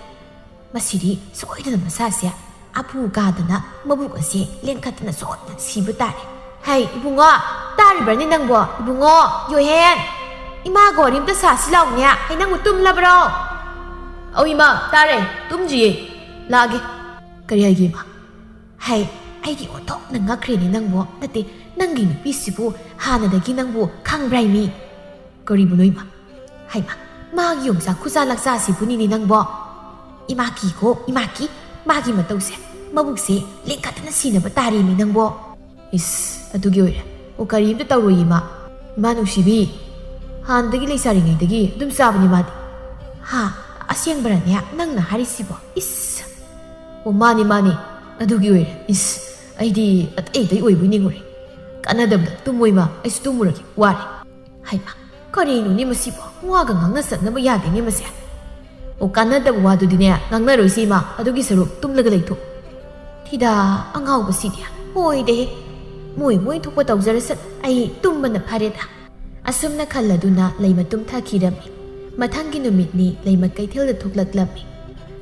ꯃꯁꯤꯗꯤ ꯁꯣꯏꯗꯅ ꯃꯁꯥꯁꯦ ꯑꯄꯨ ꯀꯥꯗꯅ ꯃꯕꯨꯛ ꯑꯁꯦ ꯂꯦꯡꯈꯠꯇꯅ ꯁꯣꯏꯗꯅ ꯁꯤꯕ ꯇꯥꯔꯦ꯫ ꯍꯩ, ꯏꯕꯨꯡꯉꯣ, ꯇꯥꯔꯤꯕ꯭ꯔꯅꯦ ꯅꯪꯕꯣ? ꯏꯕꯨꯡꯉꯣ, ꯌꯣꯍꯦꯟ, ꯏꯃꯥꯒ ꯋꯥꯔꯤ ꯑꯝꯇ ꯁꯥꯁꯤ ꯂꯥꯎꯅꯦ꯫ ꯍꯩ, ꯅꯪꯕꯨ ꯇꯨꯝꯂꯕ꯭ꯔꯣ? ꯑꯧ ꯏꯃꯥ, ꯇꯥꯔꯦ, ꯇꯨꯝꯗ꯭ꯔꯤꯌꯦ, ꯂꯥꯛꯑꯒꯦ꯫ ꯀꯔꯤ ꯍꯥꯏꯒꯦ ꯏꯃꯥ? ꯍꯩ, ꯑꯩꯗꯤ ꯑꯣꯟꯊꯣꯛꯅ ꯉꯛꯈ꯭ꯔꯦꯅꯦ ꯅꯪꯕꯨ꯫ ꯅꯠꯇꯦ, ꯅꯪꯒꯤ ꯅꯨꯄꯤꯁꯤꯕꯨ ꯍꯥꯟꯅꯗꯒꯤ ꯅꯪꯕꯨ ꯈꯪꯕ꯭ꯔꯥ ꯃꯤ? ꯀꯔꯤꯕꯨꯅꯣ ꯏꯃꯥ? ꯍꯩꯃꯥ, ꯃꯥꯒꯤ ꯌꯣꯡꯆꯥꯛ ꯈꯨꯆꯥ ꯂꯥꯛꯆꯥꯁꯤꯕꯨꯅꯤꯅꯦ ꯅꯪꯕꯣ꯫ ꯏꯃꯥ ꯀꯤꯀꯣ, ꯏꯃꯥ ꯀꯤ, ꯃꯥꯒꯤ ꯃꯇꯧꯁꯦ, ꯃꯕꯨꯛꯁꯦ ꯂꯦꯡꯈꯠꯇꯅ ꯁꯤꯅꯕ ꯇꯥꯔꯦꯃꯤ ꯅꯪꯕꯣ꯫ ꯏꯁ, ꯑꯗꯨꯒꯤ ꯑꯣꯏꯔꯦ꯫ ꯑꯣ, ꯀꯔꯤꯝꯇ ꯇꯧꯔꯣꯏ ꯏꯃꯥ꯫ ꯏꯃꯥ ꯅꯨꯡꯁꯤꯕꯤ, ꯍꯥꯟꯅꯗꯒꯤ ꯂꯩꯁꯥꯔꯤꯉꯩꯗꯒꯤ ꯑꯗꯨꯝ ꯆꯥꯕꯅꯤ ꯃꯥꯗꯤ꯫ ꯍꯥ, ꯑꯁꯦꯡꯕꯔꯅꯦ ꯅꯪꯅ ꯍꯥꯏꯔꯤꯁꯤꯕꯣ? ꯏꯁ꯫ ꯑꯣ, ꯃꯥꯅꯤ, ꯃꯥꯅꯤ꯫ ꯑꯗꯨꯒꯤ ꯑꯣꯏꯔꯦ꯫ ꯏꯁ, ꯑꯩꯗꯤ ꯑꯇꯩ ꯑꯇꯩ ꯑꯣꯏꯕꯣꯏ ꯅꯤꯡꯉꯨꯔꯦ꯫ ꯀꯥꯟꯅꯗꯕꯗ ꯇꯨꯝꯃꯣ ꯏꯃꯥ, ꯑꯩꯁꯨ ꯇꯨꯝꯃꯨꯔꯒꯦ, ꯋꯥꯔꯦ꯫ ꯍꯩꯃꯥ, ꯀꯔꯤꯅꯣꯅꯦ ꯃꯁꯤꯕꯣ? ꯋꯥꯒ ꯉꯥꯡꯅ ꯆꯠꯅꯕ ꯌꯥꯗꯦꯅꯦ ꯃꯁꯦ꯫ ꯑꯣ, ꯀꯥꯟꯅꯗꯕ ꯋꯥꯗꯨꯗꯤꯅꯦ ꯉꯥꯡꯅꯔꯣꯏꯁꯦ ꯏꯃꯥ, ꯑꯗꯨꯒꯤ ꯁꯔꯨꯛ ꯇꯨꯝꯂꯒ ꯂꯩꯊꯣꯛ꯫ ꯊꯤꯗꯥ, ꯑꯉꯥꯎꯕꯁꯤꯗꯤ꯫ ꯍꯣꯏꯗꯦꯍꯦ, ꯃꯣꯏ ꯃꯣꯏ ꯊꯣꯛꯄ ꯇꯧꯖꯔꯁꯠ, ꯑꯩ ꯇꯨꯝꯕꯅ ꯐꯔꯦꯗ꯫ ꯑꯁꯨꯝꯅ ꯈꯜꯂꯗꯨꯅ ꯂꯩꯃ ꯇꯨꯝꯊꯈꯤꯔꯝꯃꯤ꯫ ꯃꯊꯪꯒꯤ ꯅꯨꯃꯤꯠꯅꯤ ꯂꯩꯃ ꯀꯩꯊꯦꯜꯗ ꯊꯣꯛꯂꯛꯂꯝꯃꯤ꯫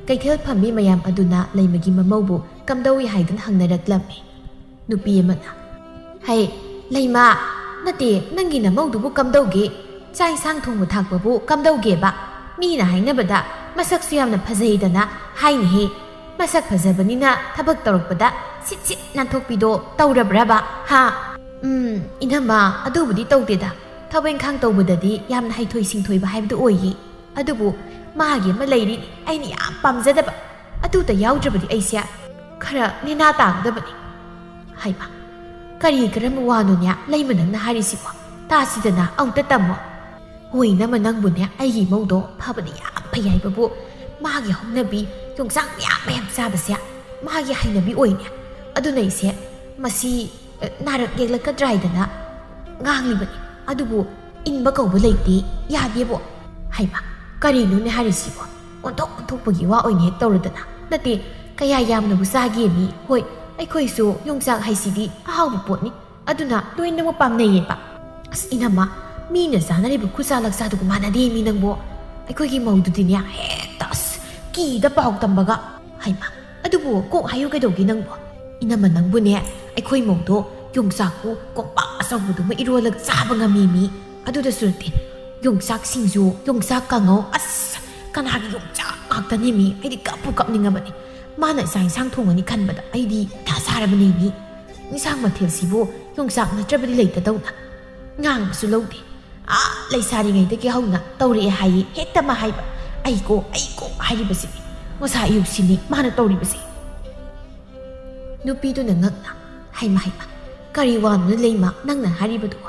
ꯀꯩꯊꯦꯜ ꯐꯝꯃꯤ ꯃꯌꯥꯝ ꯑꯗꯨꯅ ꯂꯩꯃꯒꯤ ꯃꯃꯧꯕꯨ ꯀꯝꯗꯧꯏ ꯍꯥꯏꯗꯨꯅ ꯍꯪꯅꯔꯛꯂꯝꯃꯤ꯫ ꯅꯨꯄꯤ ꯑꯃꯅ, "ꯍꯩ, ꯂꯩꯃ, ꯅꯠꯇꯦ, ꯅꯪꯒꯤ ꯅꯃꯧꯗꯨꯕꯨ ꯀꯝꯗꯧꯒꯦ? ꯆꯥꯛ ꯏꯟꯁꯥꯡ ꯊꯣꯡꯕ ꯊꯥꯛꯄꯕꯨ ꯀꯝꯗꯧꯒꯦꯕ? ꯃꯤꯅ ꯍꯥꯏꯅꯕꯗ ꯃꯁꯛꯁꯨ ꯌꯥꯝꯅ ꯐꯖꯩꯗꯅ ꯍꯥꯏꯅꯦꯍꯦ꯫ ꯃꯁꯛ ꯐꯖꯕꯅꯤꯅ ꯊꯕꯛ ꯇꯧꯔꯛꯄꯗ ꯁꯤꯠ ꯁꯤꯠ ꯅꯥꯟꯊꯣꯛꯄꯤꯗꯣ ꯇꯧꯔꯕ꯭ꯔꯕ? ꯍꯥ? ꯎꯝ, ꯏꯅꯝꯃ, ꯑꯗꯨꯕꯨꯗꯤ ꯇꯧꯗꯦꯗ꯫ ꯊꯕꯛ ꯏꯪꯈꯥꯡ ꯇꯧꯕꯗꯗꯤ ꯌꯥꯝꯅ ꯍꯩꯊꯣꯏ ꯁꯤꯡꯊꯣꯏꯕ ꯍꯥꯏꯕꯗꯨ ꯑꯣꯏꯌꯦ꯫ ꯑꯗꯨꯕꯨ ꯃꯥꯒꯤ ꯑꯃ ꯂꯩꯔꯤ, ꯑꯩꯅ ꯌꯥꯝ ꯄꯥꯝꯖꯗꯕ꯫ ꯑꯗꯨꯗ ꯌꯥꯎꯗ꯭ꯔꯕꯗꯤ ꯑꯩꯁꯦ ꯈꯔ ꯅꯦꯅꯥ ꯇꯥꯒꯗꯕꯅꯤ꯫ ꯍꯩꯃꯥ, ꯀꯔꯤ ꯀꯔꯝꯕ ꯋꯥꯅꯣꯅꯦ ꯂꯩꯃ ꯅꯪꯅ ꯍꯥꯏꯔꯤꯁꯤꯕꯣ? ꯇꯥꯁꯤꯗꯅ, ꯑꯃꯨꯛꯇ ꯇꯝꯃꯣ꯫ ꯍꯣꯏ, ꯏꯅꯝꯃ, ꯅꯪꯕꯨꯅꯦ ꯑꯩꯒꯤ ꯏꯃꯧꯗꯣ ꯐꯕꯗꯤ ꯌꯥꯝ ꯐꯩ ꯍꯥꯏꯕꯕꯨ, ꯃꯥꯒꯤ ꯍꯧꯅꯕꯤ ꯌꯣꯡꯆꯥꯛ ꯃꯌꯥꯝ ꯃꯌꯥꯝ ꯆꯥꯕꯁꯦ ꯃꯥꯒꯤ ꯍꯩꯅꯕꯤ ꯑꯣꯏꯅꯦ꯫ ꯑꯗꯨꯅ ꯑꯩꯁꯦ ꯃꯁꯤ, ꯑ, ꯅꯥꯔꯛ ꯌꯦꯛꯂꯛꯀꯗ꯭ꯔꯥ ꯍꯥꯏꯗꯅ ꯉꯥꯡꯂꯤꯕꯅꯤ꯫ ꯑꯗꯨꯕꯨ ꯏꯟꯕ ꯀꯧꯕ ꯂꯩꯇꯦ, ꯌꯥꯗꯦꯕꯣ꯫ ꯍꯩꯃꯥ, ꯀꯔꯤꯅꯣꯅꯦ ꯍꯥꯏꯔꯤꯁꯤꯕꯣ? ꯑꯣꯟꯊꯣꯛ ꯑꯣꯟꯊꯣꯛꯄꯒꯤ ꯋꯥ ꯑꯣꯏꯅ ꯍꯦꯛ ꯇꯧꯔꯗꯅ꯫ ꯅꯠꯇꯦ, ꯀꯌꯥ ꯌꯥꯝꯅꯕꯨ ꯆꯥꯒꯦꯃꯤ? ꯍꯣꯏ, ꯑꯩꯈꯣꯏꯁꯨ ꯌꯣꯡꯆꯥꯛ ꯍꯥꯏꯁꯤꯗꯤ ꯑꯍꯥꯎꯕ ꯄꯣꯠꯅꯤ, ꯑꯗꯨꯅ ꯂꯣꯏꯅꯃꯛ ꯄꯥꯝꯅꯩꯌꯦꯕ꯫ ꯑꯁ, ꯏꯅꯝꯃ, ꯃꯤꯅ ꯆꯥꯅꯔꯤꯕ ꯈꯨꯆꯥ ꯂꯛꯆꯥꯗꯨꯒ ꯃꯥꯟꯅꯗꯦ ꯃꯤ ꯅꯪꯕꯣ꯫ ꯑꯩꯈꯣꯏꯒꯤ ꯃꯧꯗꯨꯗꯤꯅꯦ, ꯍꯦꯛꯇ ꯑꯁ, ꯀꯤꯗ ꯄꯥꯎ ꯇꯝꯕꯒ꯫ ꯍꯩꯃꯥ, ꯑꯗꯨꯕꯨ ꯀꯣꯛ ꯍꯥꯏꯌꯨ ꯀꯩꯗꯧꯒꯦ ꯅꯪꯕꯣ? ꯏꯅꯝꯃ, ꯅꯪꯕꯨꯅꯦ ꯑꯩꯈꯣꯏ ꯃꯧꯗꯣ ꯌꯣꯡꯆꯥꯛꯄꯨ ꯀꯣꯝꯄꯥꯛ ꯑꯆꯧꯕꯗꯨꯃ ꯏꯔꯣꯜꯂꯒ ꯆꯥꯕ ꯉꯝꯃꯤ ꯃꯤ꯫ ꯑꯗꯨꯗꯁꯨ ꯅꯠꯇꯦ, ꯌꯣꯡꯆꯥꯛ ꯁꯤꯡꯖꯨ, ꯌꯣꯡꯆꯥꯛ ꯀꯥꯡꯉꯧ, ꯑꯁ, ꯀꯅꯥꯒꯤ ꯌꯣꯡꯆꯥꯛ ꯉꯥꯛꯇꯅꯦ ꯃꯤ? ꯑꯩꯗꯤ ꯀꯞꯄꯨ ꯀꯞꯅꯤꯡꯉꯕꯅꯤ꯫ ꯃꯥꯅ ꯆꯥꯛ ꯏꯟꯁꯥꯡ ꯊꯣꯡꯉꯅꯤ ꯈꯟꯕꯗ ꯑꯩꯗꯤ ꯃꯊꯥ ꯁꯥꯔꯕꯅꯦ ꯃꯤ꯫ ꯏꯟꯁꯥꯡ ꯃꯊꯦꯜꯁꯤꯕꯨ ꯌꯣꯡꯆꯥꯛ ꯅꯠꯇ꯭ꯔꯕꯗꯤ ꯂꯩꯇꯗꯧꯅ꯫ ꯉꯥꯡꯕꯁꯨ ꯂꯧꯗꯦ꯫ ꯑꯥ, ꯂꯩꯁꯥꯔꯤꯉꯩꯗꯒꯤ ꯍꯧꯅ ꯇꯧꯔꯛꯑꯦ ꯍꯥꯏꯌꯦ, ꯍꯦꯛꯇ ꯑꯃ ꯍꯥꯏꯕ꯫ "ꯑꯩꯀꯣ, ꯑꯩꯀꯣ" ꯍꯥꯏꯔꯤꯕꯁꯤꯅꯤ꯫ ꯉꯁꯥ ꯑꯌꯨꯛꯁꯤꯅꯤ ꯃꯥꯅ ꯇꯧꯔꯤꯕꯁꯦ꯫ ꯅꯨꯄꯤꯗꯨꯅ ꯉꯛꯅ, "ꯍꯩꯃ, ꯍꯩꯃ, ꯀꯔꯤ ꯋꯥꯅꯣ ꯂꯩꯃ ꯅꯪꯅ ꯍꯥꯏꯔꯤꯕꯗꯨꯕꯣ?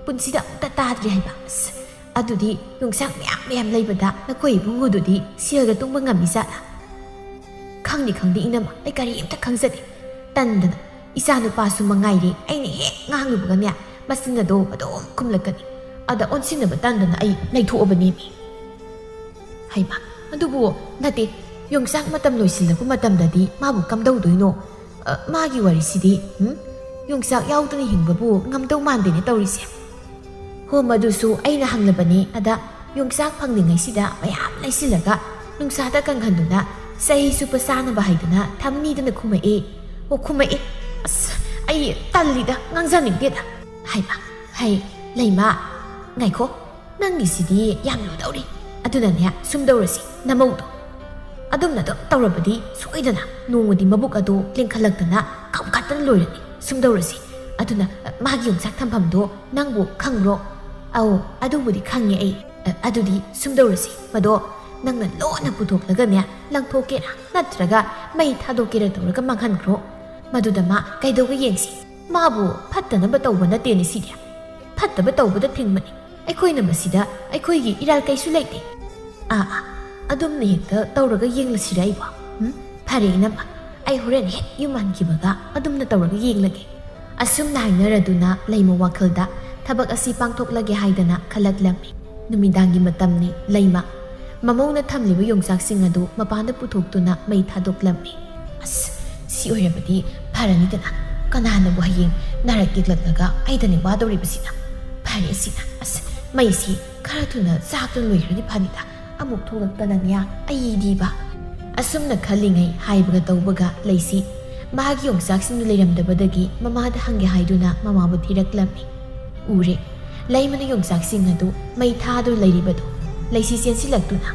ꯄꯨꯟꯁꯤꯗ ꯑꯃꯨꯛꯇ ꯇꯥꯗ꯭ꯔꯤ ꯍꯥꯏꯕ꯫ ꯑꯁ, ꯑꯗꯨꯗꯤ ꯌꯣꯡꯆꯥꯛ ꯃꯌꯥꯝ ꯃꯌꯥꯝ ꯂꯩꯕꯗ ꯅꯈꯣꯏ ꯏꯕꯨꯡꯉꯣꯗꯨꯗꯤ ꯁꯦꯜꯒ ꯇꯨꯡꯕ ꯉꯝꯃꯤ ꯖꯥꯠꯂꯥ?" "ꯈꯪꯗꯦ, ꯈꯪꯗꯦ ꯏꯅꯝꯃ, ꯑꯩ ꯀꯔꯤꯝꯇ ꯈꯪꯖꯗꯦ꯫ ꯇꯟꯗꯅ, ꯏꯆꯥ ꯅꯨꯄꯥꯁꯨ ꯃꯉꯥꯏꯔꯦ, ꯑꯩꯅ ꯍꯦꯛ ꯉꯥꯡꯂꯨꯕꯒꯅꯦ, ꯃꯆꯤꯟ ꯑꯗꯣ ꯑꯗꯨꯝ ꯈꯨꯝꯂꯛꯀꯅꯤ꯫ ꯑꯗ ꯑꯣꯟꯁꯤꯟꯅꯕ ꯇꯟꯗꯅ ꯑꯩ ꯂꯩꯊꯣꯛꯑꯕꯅꯦꯃꯤ꯫" "ꯍꯩꯃꯥ, ꯑꯗꯨꯕꯨ ꯅꯠꯇꯦ, ꯌꯣꯡꯆꯥꯛ ꯃꯇꯝ ꯂꯣꯏꯁꯤꯜꯂꯛꯄ ꯃꯇꯝꯗꯗꯤ ꯃꯥꯕꯨ ꯀꯝꯗꯧꯗꯣꯏꯅꯣ? ꯑ, ꯃꯥꯒꯤ ꯋꯥꯔꯤꯁꯤꯗꯤ, ꯎꯝ? ꯌꯣꯡꯆꯥꯛ ꯌꯥꯎꯗꯅ ꯍꯤꯡꯕꯕꯨ ꯉꯝꯗꯧ ꯃꯥꯟꯗꯦꯅꯦ ꯇꯧꯔꯤꯁꯦ꯫" "ꯍꯣ, ꯃꯗꯨꯁꯨ ꯑꯩꯅ ꯍꯪꯂꯕꯅꯤ꯫ ꯑꯗ ꯌꯣꯡꯆꯥꯛ ꯐꯪꯂꯤꯉꯩꯁꯤꯗ ꯃꯌꯥꯝ ꯂꯩꯁꯤꯜꯂꯒ ꯅꯨꯡꯁꯥꯗ ꯀꯪꯍꯟꯗꯨꯅ ꯆꯍꯤ ꯆꯨꯞꯄ ꯆꯥꯅꯕ ꯍꯥꯏꯗꯨꯅ ꯊꯝꯅꯤꯗꯅ ꯈꯨꯝꯃꯛꯏ꯫" "ꯑꯣ, ꯈꯨꯝꯃꯛꯏ꯫ ꯑꯁ, ꯑꯩ ꯇꯜꯂꯤꯗ, ꯉꯥꯡꯖꯅꯤꯡꯗꯦꯗ꯫" "ꯍꯩꯃꯥ, ꯍꯩ, ꯂꯩꯃ, ꯉꯥꯏꯈꯣ, ꯅꯪꯒꯤꯁꯤꯗꯤ ꯌꯥꯝ ꯂꯨꯗꯧꯔꯤ꯫ ꯑꯗꯨꯅꯅꯦ, ꯁꯨꯝ ꯇꯧꯔꯁꯤ, ꯅꯃꯧꯗꯣ ꯑꯗꯨꯝꯅ ꯑꯗꯨꯝ ꯇꯧꯔꯕꯗꯤ ꯁꯣꯏꯗꯅ ꯅꯣꯡꯃꯗꯤ ꯃꯕꯨꯛ ꯑꯗꯨ ꯂꯦꯡꯈꯠꯂꯛꯇꯅ ꯀꯥꯝꯈꯠꯇꯅ ꯂꯣꯏꯔꯅꯤ꯫ ꯁꯨꯝ ꯇꯧꯔꯁꯤ꯫ ꯑꯗꯨꯅ, ꯑ, ꯃꯥꯒꯤ ꯌꯣꯡꯆꯥꯛ ꯊꯝꯐꯝꯗꯣ ꯅꯪꯕꯨ ꯈꯪꯕ꯭ꯔꯣ? ꯑꯧ, ꯑꯗꯨꯕꯨꯗꯤ ꯈꯪꯉꯦ ꯑꯩ꯫ ꯑ, ꯑꯗꯨꯗꯤ ꯁꯨꯝ ꯇꯧꯔꯁꯤ, ꯃꯗꯣ ꯅꯪꯅ ꯂꯣꯟꯅ ꯄꯨꯊꯣꯛꯂꯒꯅꯦ, ꯂꯪꯊꯣꯛꯀꯦꯔꯥ ꯅꯠꯇ꯭ꯔꯒ ꯃꯩ ꯊꯥꯗꯣꯛꯀꯦꯔꯥ ꯇꯧꯔꯒ ꯃꯥꯡꯍꯟꯈ꯭ꯔꯣ꯫ ꯃꯗꯨꯗ ꯃꯥ ꯀꯩꯗꯧꯒ ꯌꯦꯡꯁꯤ? ꯃꯥꯕꯨ ꯐꯠꯇꯅꯕ ꯇꯧꯕ ꯅꯠꯇꯦꯅꯦ ꯁꯤꯗꯤ꯫ ꯐꯠꯇꯕ ꯇꯧꯕꯗ ꯊꯤꯡꯕꯅꯤ꯫ ꯑꯩꯈꯣꯏꯅ ꯃꯁꯤꯗ ꯑꯩꯈꯣꯏꯒꯤ ꯏꯔꯥꯜ ꯀꯩꯁꯨ ꯂꯩꯇꯦ꯫ ꯑꯥ, ꯑꯥ, ꯑꯗꯨꯝꯅ ꯍꯦꯛꯇ ꯇꯧꯔꯒ ꯌꯦꯡꯂꯁꯤꯔ ꯑꯩꯕꯣ? ꯎꯝ? ꯐꯔꯦ ꯏꯅꯝꯃ, ꯑꯩ ꯍꯣꯔꯦꯟ ꯍꯦꯛ ꯌꯨꯝ ꯍꯟꯈꯤꯕꯒ ꯑꯗꯨꯝꯅ ꯇꯧꯔꯒ ꯌꯦꯡꯂꯒꯦ꯫ ꯑꯁꯨꯝꯅ ꯍꯥꯏꯅꯔꯗꯨꯅ ꯂꯩꯃ ꯋꯥꯈꯜꯗ ꯊꯕꯛ ꯑꯁꯤ ꯄꯥꯡꯊꯣꯛꯂꯒꯦ ꯍꯥꯏꯗꯅ ꯈꯜꯂꯛꯂꯝꯃꯤ꯫ ꯅꯨꯃꯤꯗꯥꯡꯒꯤ ꯃꯇꯝꯅꯤ꯫ ꯂꯩꯃ ꯃꯃꯧꯅ ꯊꯝꯂꯤꯕ ꯌꯣꯡꯆꯥꯛꯁꯤꯡ ꯑꯗꯨ ꯃꯄꯥꯟꯗ ꯄꯨꯊꯣꯛꯇꯨꯅ ꯃꯩ ꯊꯥꯗꯣꯛꯂꯝꯃꯤ꯫ ꯑꯁ, ꯁꯤ ꯑꯣꯏꯔꯕꯗꯤ ꯐꯔꯅꯤꯗꯅ꯫ ꯀꯅꯥꯅꯕꯨ ꯍꯌꯦꯡ ꯅꯥꯔꯛ ꯌꯦꯛꯂꯛꯂꯒ ꯑꯩꯗꯅꯦ ꯋꯥꯗꯧꯔꯤꯕꯁꯤꯅ? ꯐꯔꯦ ꯑꯁꯤꯅ꯫ ꯑꯁ, ꯃꯩꯁꯤ ꯈꯔ ꯊꯨꯅ ꯆꯥꯛꯇꯨꯅ ꯂꯣꯏꯈ꯭ꯔꯗꯤ ꯐꯅꯤꯗ꯫ ꯑꯃꯨꯛ ꯊꯣꯛꯂꯛꯇꯅꯅꯦ ꯑꯩꯗꯤꯕ꯫ ꯑꯁꯨꯝꯅ ꯈꯜꯂꯤꯉꯩ ꯍꯥꯏꯕꯒ ꯇꯧꯕꯒ ꯂꯩꯁꯤ ꯃꯥꯒꯤ ꯌꯣꯡꯆꯥꯛꯁꯤꯡꯗꯨ ꯂꯩꯔꯝꯗꯕꯗꯒꯤ ꯃꯃꯥꯗ ꯍꯪꯒꯦ ꯍꯥꯏꯗꯨꯅ ꯃꯃꯥꯕꯨ ꯊꯤꯔꯛꯂꯝꯃꯤ꯫ ꯎꯔꯦ, ꯂꯩꯃꯅ ꯌꯣꯡꯆꯥꯛꯁꯤꯡ ꯑꯗꯨ ꯃꯩ ꯊꯥꯗꯨꯅ ꯂꯩꯔꯤꯕꯗꯨ꯫ ꯂꯩꯁꯤ ꯆꯦꯟꯁꯤꯜꯂꯛꯇꯨꯅ,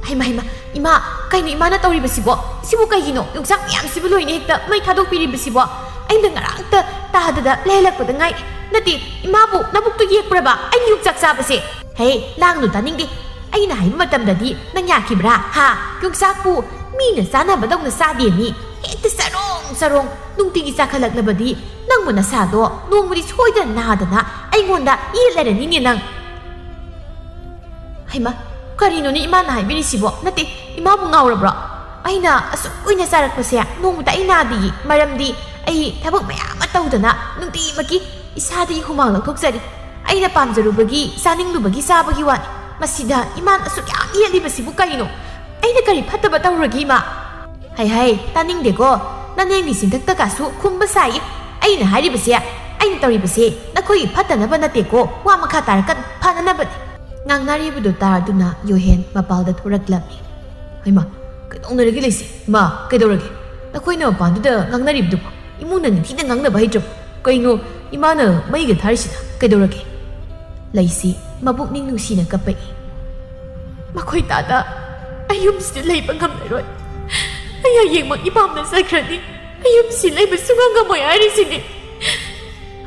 "ꯍꯩꯃ, ꯍꯩꯃ, ꯏꯃꯥ, ꯀꯩꯅꯣ ꯏꯃꯥꯅ ꯇꯧꯔꯤꯕꯁꯤꯕꯣ? ꯁꯤꯕꯨ ꯀꯩꯒꯤꯅꯣ? ꯌꯣꯡꯆꯥꯛ ꯃꯌꯥꯝꯁꯤꯕꯨ ꯂꯣꯏꯅ ꯍꯦꯛꯇ ꯃꯩ ꯊꯥꯗꯣꯛꯄꯤꯔꯤꯕꯁꯤꯕꯣ? ꯑꯩꯅ ꯉꯔꯥꯡꯇ ꯇꯥꯗꯗ ꯂꯩꯍꯜꯂꯛꯄꯗ ꯉꯥꯏ꯫ ꯅꯠꯇꯦ, ꯏꯃꯥꯕꯨ ꯅꯕꯨꯛꯇꯨ ꯌꯦꯛꯄ꯭ꯔꯕ ꯑꯩꯅ ꯌꯣꯡꯆꯥꯛ ꯆꯥꯕꯁꯦ?" "ꯍꯦ, ꯂꯥꯡꯅꯨ, ꯇꯥꯅꯤꯡꯗꯦ꯫ ꯑꯩꯅ ꯍꯥꯏꯕ ꯃꯇꯝꯗꯗꯤ ꯅꯪ ꯌꯥꯈꯤꯕ꯭ꯔꯥ? ꯍꯥ? ꯌꯣꯡꯆꯥꯛꯄꯨ ꯃꯤꯅ ꯆꯥꯅꯕꯗꯧꯅ ꯆꯥꯗꯦ ꯃꯤ꯫ ꯍꯦꯛꯇ ꯆꯔꯣꯡ ꯆꯔꯣꯡ ꯅꯨꯡꯇꯤꯒꯤ ꯆꯥꯈꯠꯂꯛꯂꯕꯗꯤ ꯅꯪꯕꯨ ꯅꯁꯥꯗꯣ ꯅꯣꯡꯃꯗꯤ ꯁꯣꯏꯗꯅ ꯅꯥꯗꯅ ꯑꯩꯉꯣꯟꯗ ꯌꯦꯠꯂꯔꯅꯤꯅꯦ ꯅꯪ꯫" ꯍꯩꯃꯥ, ꯀꯔꯤꯅꯣꯅꯦ ꯏꯃꯥꯅ ꯍꯥꯏꯕꯤꯔꯤꯁꯤꯕꯣ? ꯅꯠꯇꯦ, ꯏꯃꯥꯕꯨ ꯉꯥꯎꯔꯕ꯭ꯔꯣ? ꯑꯩꯅ ꯑꯁꯨꯛ ꯀꯨꯏꯅ ꯆꯥꯔꯛꯄꯁꯦ ꯅꯣꯡꯃꯇ ꯑꯩ ꯅꯥꯗꯤꯌꯦ꯫ ꯃꯔꯝꯗꯤ ꯑꯩ ꯊꯕꯛ ꯃꯌꯥꯝ ꯑꯃ ꯇꯧꯗꯅ ꯅꯨꯡꯇꯤꯃꯛꯀꯤ ꯏꯁꯥꯗꯒꯤ ꯍꯨꯃꯥꯡ ꯂꯧꯊꯣꯛꯆꯔꯤ꯫ ꯑꯩꯅ ꯄꯥꯝꯖꯔꯨꯕꯒꯤ, ꯆꯥꯅꯤꯡꯂꯨꯕꯒꯤ ꯆꯥꯕꯒꯤ ꯋꯥꯅꯤ꯫ ꯃꯁꯤꯗ ꯏꯃꯥꯅ ꯑꯁꯨꯛ ꯌꯥꯝ ꯌꯦꯠꯂꯤꯕꯁꯤꯕꯨ ꯀꯔꯤꯅꯣ? ꯑꯩꯅ ꯀꯔꯤ ꯐꯠꯇꯕ ꯇꯧꯔꯒꯦ, ꯏꯃꯥ? ꯍꯩ ꯍꯩ, ꯇꯥꯅꯤꯡꯗꯦꯀꯣ꯫ ꯅꯅꯦꯝꯒꯤ ꯆꯤꯟꯊꯛꯇ ꯀꯥꯁꯨ ꯈꯨꯝꯕ ꯁꯥꯏꯌꯦ꯫ ꯑꯩꯅ ꯍꯥꯏꯔꯤꯕꯁꯦ, ꯑꯩꯅ ꯇꯧꯔꯤꯕꯁꯦ ꯅꯈꯣꯏꯒꯤ ꯐꯠꯇꯅꯕ ꯅꯠꯇꯦꯀꯣ꯫ ꯋꯥ ꯃꯈꯥ ꯇꯥꯔꯛꯀꯅꯨ, ꯐꯅꯅꯕꯅꯤ꯫ ꯉꯥꯡꯅꯔꯤꯕꯗꯨ ꯇꯥꯗꯨꯅ ꯌꯣꯍꯦꯟ ꯃꯄꯥꯜꯗ ꯊꯣꯔꯛꯂꯝꯃꯤ꯫ ꯍꯩꯃꯥ, ꯀꯩꯗꯧꯅꯔꯒꯦ ꯂꯩꯁꯤ? ꯏꯃꯥ, ꯀꯩꯗꯧꯔꯒꯦ? ꯅꯈꯣꯏꯅ ꯃꯄꯥꯟꯗꯨꯗ ꯉꯥꯡꯅꯔꯤꯕꯗꯨꯕꯨ ꯏꯃꯨꯡꯅ ꯅꯤꯡꯊꯤꯅ ꯉꯥꯡꯅꯕ ꯍꯩꯇ꯭ꯔꯕꯣ? ꯀꯩꯅꯣ ꯏꯃꯥꯅ ꯃꯩꯒ ꯊꯥꯔꯤꯁꯤꯅ? ꯀꯩꯗꯧꯔꯒꯦ? ꯂꯩꯁꯤ ꯃꯄꯨꯛꯅꯤꯡ ꯅꯨꯡꯁꯤꯅ ꯀꯞꯄꯛꯏ꯫ ꯃꯈꯣꯏ ꯇꯥꯗ ꯑꯩ ꯌꯨꯝꯁꯤꯗ ꯂꯩꯕ ꯉꯝꯂꯔꯣꯏ꯫ ꯑꯩ ꯍꯌꯦꯡꯃꯛ ꯏꯄꯥꯝꯗ ꯆꯠꯈ꯭ꯔꯅꯤ꯫ ꯑꯩ ꯌꯨꯝꯁꯤ ꯂꯩꯕ ꯁꯨꯡꯉꯝ ꯉꯝꯃꯣꯏ ꯍꯥꯏꯔꯤꯁꯤꯅꯤ꯫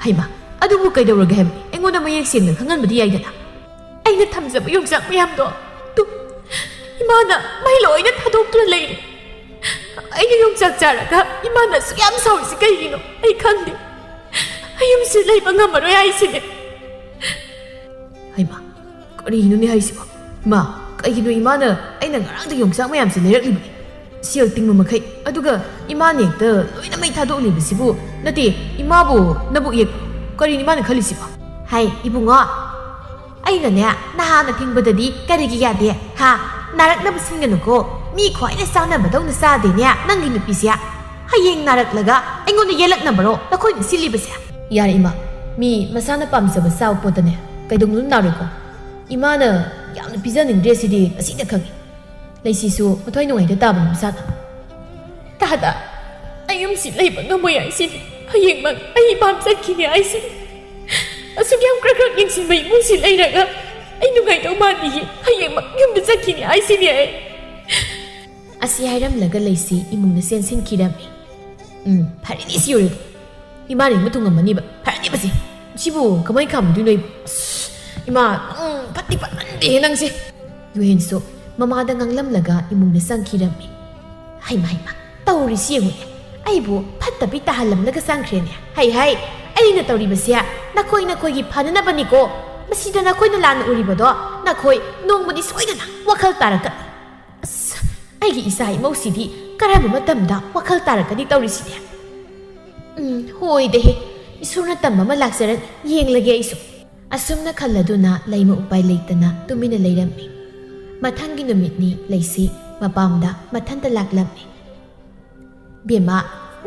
ꯍꯩꯃꯥ, ꯑꯗꯨꯕꯨ ꯀꯩꯗꯧꯔꯒꯦ ꯍꯥꯏꯕꯅꯤ? ꯑꯩꯉꯣꯟꯗ ꯃꯌꯦꯛ ꯁꯦꯡꯅ ꯈꯪꯍꯟꯕꯗꯤ ꯌꯥꯏꯗꯅ꯫ ꯑꯩꯅ ꯊꯝꯖꯕ ꯌꯣꯡꯆꯥꯛ ꯃꯌꯥꯝꯗꯣ ꯇꯨ ꯏꯃꯥꯅ ꯃꯩ ꯂꯣꯏꯅ ꯊꯥꯗꯣꯛꯇꯨꯅ ꯂꯩꯔꯦ꯫ ꯑꯩꯅ ꯌꯣꯡꯆꯥꯛ ꯆꯥꯔꯒ ꯏꯃꯥꯅ ꯑꯁꯨꯛ ꯌꯥꯝ ꯁꯥꯎꯔꯤꯁꯤ ꯀꯩꯒꯤꯅꯣ? ꯑꯩ ꯈꯪꯗꯦ꯫ ꯑꯩ ꯌꯨꯝꯁꯤ ꯂꯩꯕ ꯉꯝꯃꯔꯣꯏ ꯍꯥꯏꯁꯤꯅꯦ꯫ ꯍꯩꯃꯥ, ꯀꯔꯤꯅꯣꯅꯦ ꯍꯥꯏꯁꯤꯕꯣ? ꯏꯃꯥ, ꯀꯩꯒꯤꯅꯣ ꯏꯃꯥꯅ ꯑꯩꯅ ꯉꯔꯥꯡꯗ ꯌꯣꯡꯆꯥꯛ ꯃꯌꯥꯝꯁꯦ ꯂꯩꯔꯛꯂꯤꯕꯅꯤ? ꯁꯦꯜ ꯇꯤꯡꯕ ꯃꯈꯩ, ꯑꯗꯨꯒ ꯏꯃꯥꯅ ꯍꯦꯛꯇ ꯂꯣꯏꯅ ꯃꯩ ꯊꯥꯗꯣꯛꯂꯤꯕꯁꯤꯕꯨ? ꯅꯠꯇꯦ, ꯏꯃꯥꯕꯨ ꯅꯕꯨꯛ ꯌꯦꯛ-, ꯀꯔꯤꯅꯣ ꯏꯃꯥꯅ ꯈꯜꯂꯤꯁꯤꯕꯣ? ꯍꯥꯏ ꯏꯕꯨꯡꯉꯣ, ꯑꯩꯅꯅꯦ ꯅꯍꯥꯟꯅ ꯊꯤꯡꯕꯗꯗꯤ ꯀꯔꯤꯒꯤ ꯌꯥꯗꯦ? ꯍꯥ? ꯅꯥꯔꯛꯅꯕ ꯁꯤꯟꯒꯅꯨꯀꯣ꯫ ꯃꯤ ꯈ꯭ꯋꯥꯏꯅ ꯆꯥꯅꯕꯗꯧꯅ ꯆꯥꯗꯦꯅꯦ ꯅꯪꯒꯤ ꯅꯨꯄꯤꯁꯦ꯫ ꯍꯌꯦꯡ ꯅꯥꯔꯛꯂꯒ ꯑꯩꯉꯣꯟꯗ ꯌꯦꯜꯂꯛꯅꯕꯔꯣ ꯅꯈꯣꯏꯅ ꯁꯤꯜꯂꯤꯕꯁꯦ? ꯌꯥꯔꯦ ꯏꯃꯥ, ꯃꯤ ꯃꯁꯥꯅ ꯄꯥꯝꯖꯕ ꯆꯥꯕ ꯄꯣꯠꯇꯅꯦ ꯀꯩꯗꯧꯅꯨꯡꯗ ꯅꯥꯔꯣꯏꯀꯣ꯫ ꯏꯃꯥꯅ ꯌꯥꯝꯅ ꯄꯤꯖꯅꯤꯡꯗ꯭ꯔꯦ ꯁꯤꯗꯤ ꯉꯁꯤꯗ ꯈꯪꯉꯤ꯫ ꯂꯩꯁꯤꯁꯨ ꯃꯊ꯭ꯋꯥꯏ ꯅꯨꯡꯉꯥꯏꯇ ꯇꯥꯕꯅꯤ ꯃꯁꯥꯅ꯫ ꯇꯥꯗ, ꯑꯩ ꯌꯨꯝꯁꯤ ꯂꯩꯕ ꯉꯝꯃꯣꯏ ꯍꯥꯏꯁꯤꯅꯤ꯫ ꯍꯌꯦꯡꯃꯛ ꯑꯩ ꯏꯄꯥꯝ ꯆꯠꯈꯤꯅꯤ ꯍꯥꯏꯁꯤꯅꯤ꯫ ꯑꯁꯨꯛ ꯌꯥꯝ ꯀ꯭ꯔꯛ ꯀ꯭ꯔꯛ ꯌꯦꯡꯁꯤꯟꯕ ꯏꯃꯨꯡꯁꯤ ꯂꯩꯔꯒ ꯑꯩ ꯅꯨꯡꯉꯥꯏꯗꯧ ꯃꯥꯟꯗꯤꯌꯦ꯫ ꯍꯌꯦꯡꯃꯛ ꯌꯨꯝꯗ ꯆꯠꯈꯤꯅꯤ ꯍꯥꯏꯁꯤꯅꯤ ꯑꯩ꯫ ꯑꯁꯤ ꯍꯥꯏꯔꯝꯂꯒ ꯂꯩꯁꯤ ꯏꯃꯨꯡꯗ ꯆꯦꯟꯁꯤꯟꯈꯤꯔꯝꯃꯤ꯫ ꯎꯝ, ꯐꯔꯦꯅꯦ ꯁꯤ ꯑꯣꯏꯔꯗꯤ꯫ ꯏꯃꯥꯅ ꯌꯦꯡꯕ ꯊꯨꯡꯉꯝꯃꯅꯤꯕ꯫ ꯐꯔꯅꯦꯕ ꯁꯤ꯫ ꯁꯤꯕꯨ ꯀꯃꯥꯏ ꯈꯥꯝꯗꯣꯏꯅꯣ ꯑꯩꯕꯨ? ꯑꯁ, ꯏꯃꯥ, ꯅꯪ ꯐꯠꯇꯤ ꯐꯠꯃꯟꯗꯦꯍꯦ ꯅꯪꯁꯦ꯫ ꯌꯨꯍꯦꯟꯁꯨ ꯃꯃꯥꯗ ꯉꯥꯡꯂꯝꯂꯒ ꯏꯃꯨꯡꯗ ꯆꯪꯈꯤꯔꯝꯃꯤ꯫ ꯍꯩꯃ, ꯍꯩꯃ, ꯇꯧꯔꯤꯁꯤ ꯌꯦꯡꯉꯨꯅꯦ꯫ ꯑꯩꯕꯨ ꯐꯠꯇꯕꯤ ꯇꯥꯍꯜꯂꯝꯂꯒ ꯆꯪꯈ꯭ꯔꯦꯅꯦ꯫ ꯍꯩ ꯍꯩ, ꯑꯩꯅ ꯇꯧꯔꯤꯕꯁꯦ ꯅꯈꯣꯏ ꯅꯈꯣꯏꯒꯤ ꯐꯅꯅꯕꯅꯤꯀꯣ꯫ ꯃꯁꯤꯗ ꯅꯈꯣꯏꯅ ꯂꯥꯟꯅ ꯎꯔꯤꯕꯗꯣ ꯅꯈꯣꯏ ꯅꯣꯡꯃꯗꯤ ꯁꯣꯏꯗꯅ ꯋꯥꯈꯜ ꯇꯥꯔꯛꯀꯅꯤ꯫ ꯑꯁ, ꯑꯩꯒꯤ ꯏꯆꯥ ꯏꯃꯧꯁꯤꯗꯤ ꯀꯔꯝꯕ ꯃꯇꯝꯗ ꯋꯥꯈꯜ ꯇꯥꯔꯛꯀꯅꯤ ꯇꯧꯔꯤꯁꯤꯗꯤ? ꯎꯝ, ꯍꯣꯏꯗꯍꯦ, ꯏꯁꯣꯔꯅ ꯇꯝꯕ ꯑꯃ ꯂꯥꯛꯆꯔꯅꯤ, ꯌꯦꯡꯂꯒꯦ ꯑꯩꯁꯨ꯫ ꯑꯁꯨꯝꯅ ꯈꯜꯂꯗꯨꯅ ꯂꯩꯃ ꯎꯄꯥꯏ ꯂꯩꯇꯅ ꯇꯨꯃꯤꯟꯅ ꯂꯩꯔꯝꯃꯤ꯫ ꯃꯊꯪꯒꯤ ꯅꯨꯃꯤꯠꯅꯤ ꯂꯩꯁꯤ ꯃꯄꯥꯝꯗ ꯃꯊꯟꯇ ꯂꯥꯛꯂꯝꯃꯤ꯫ "ꯕꯦꯝꯃ,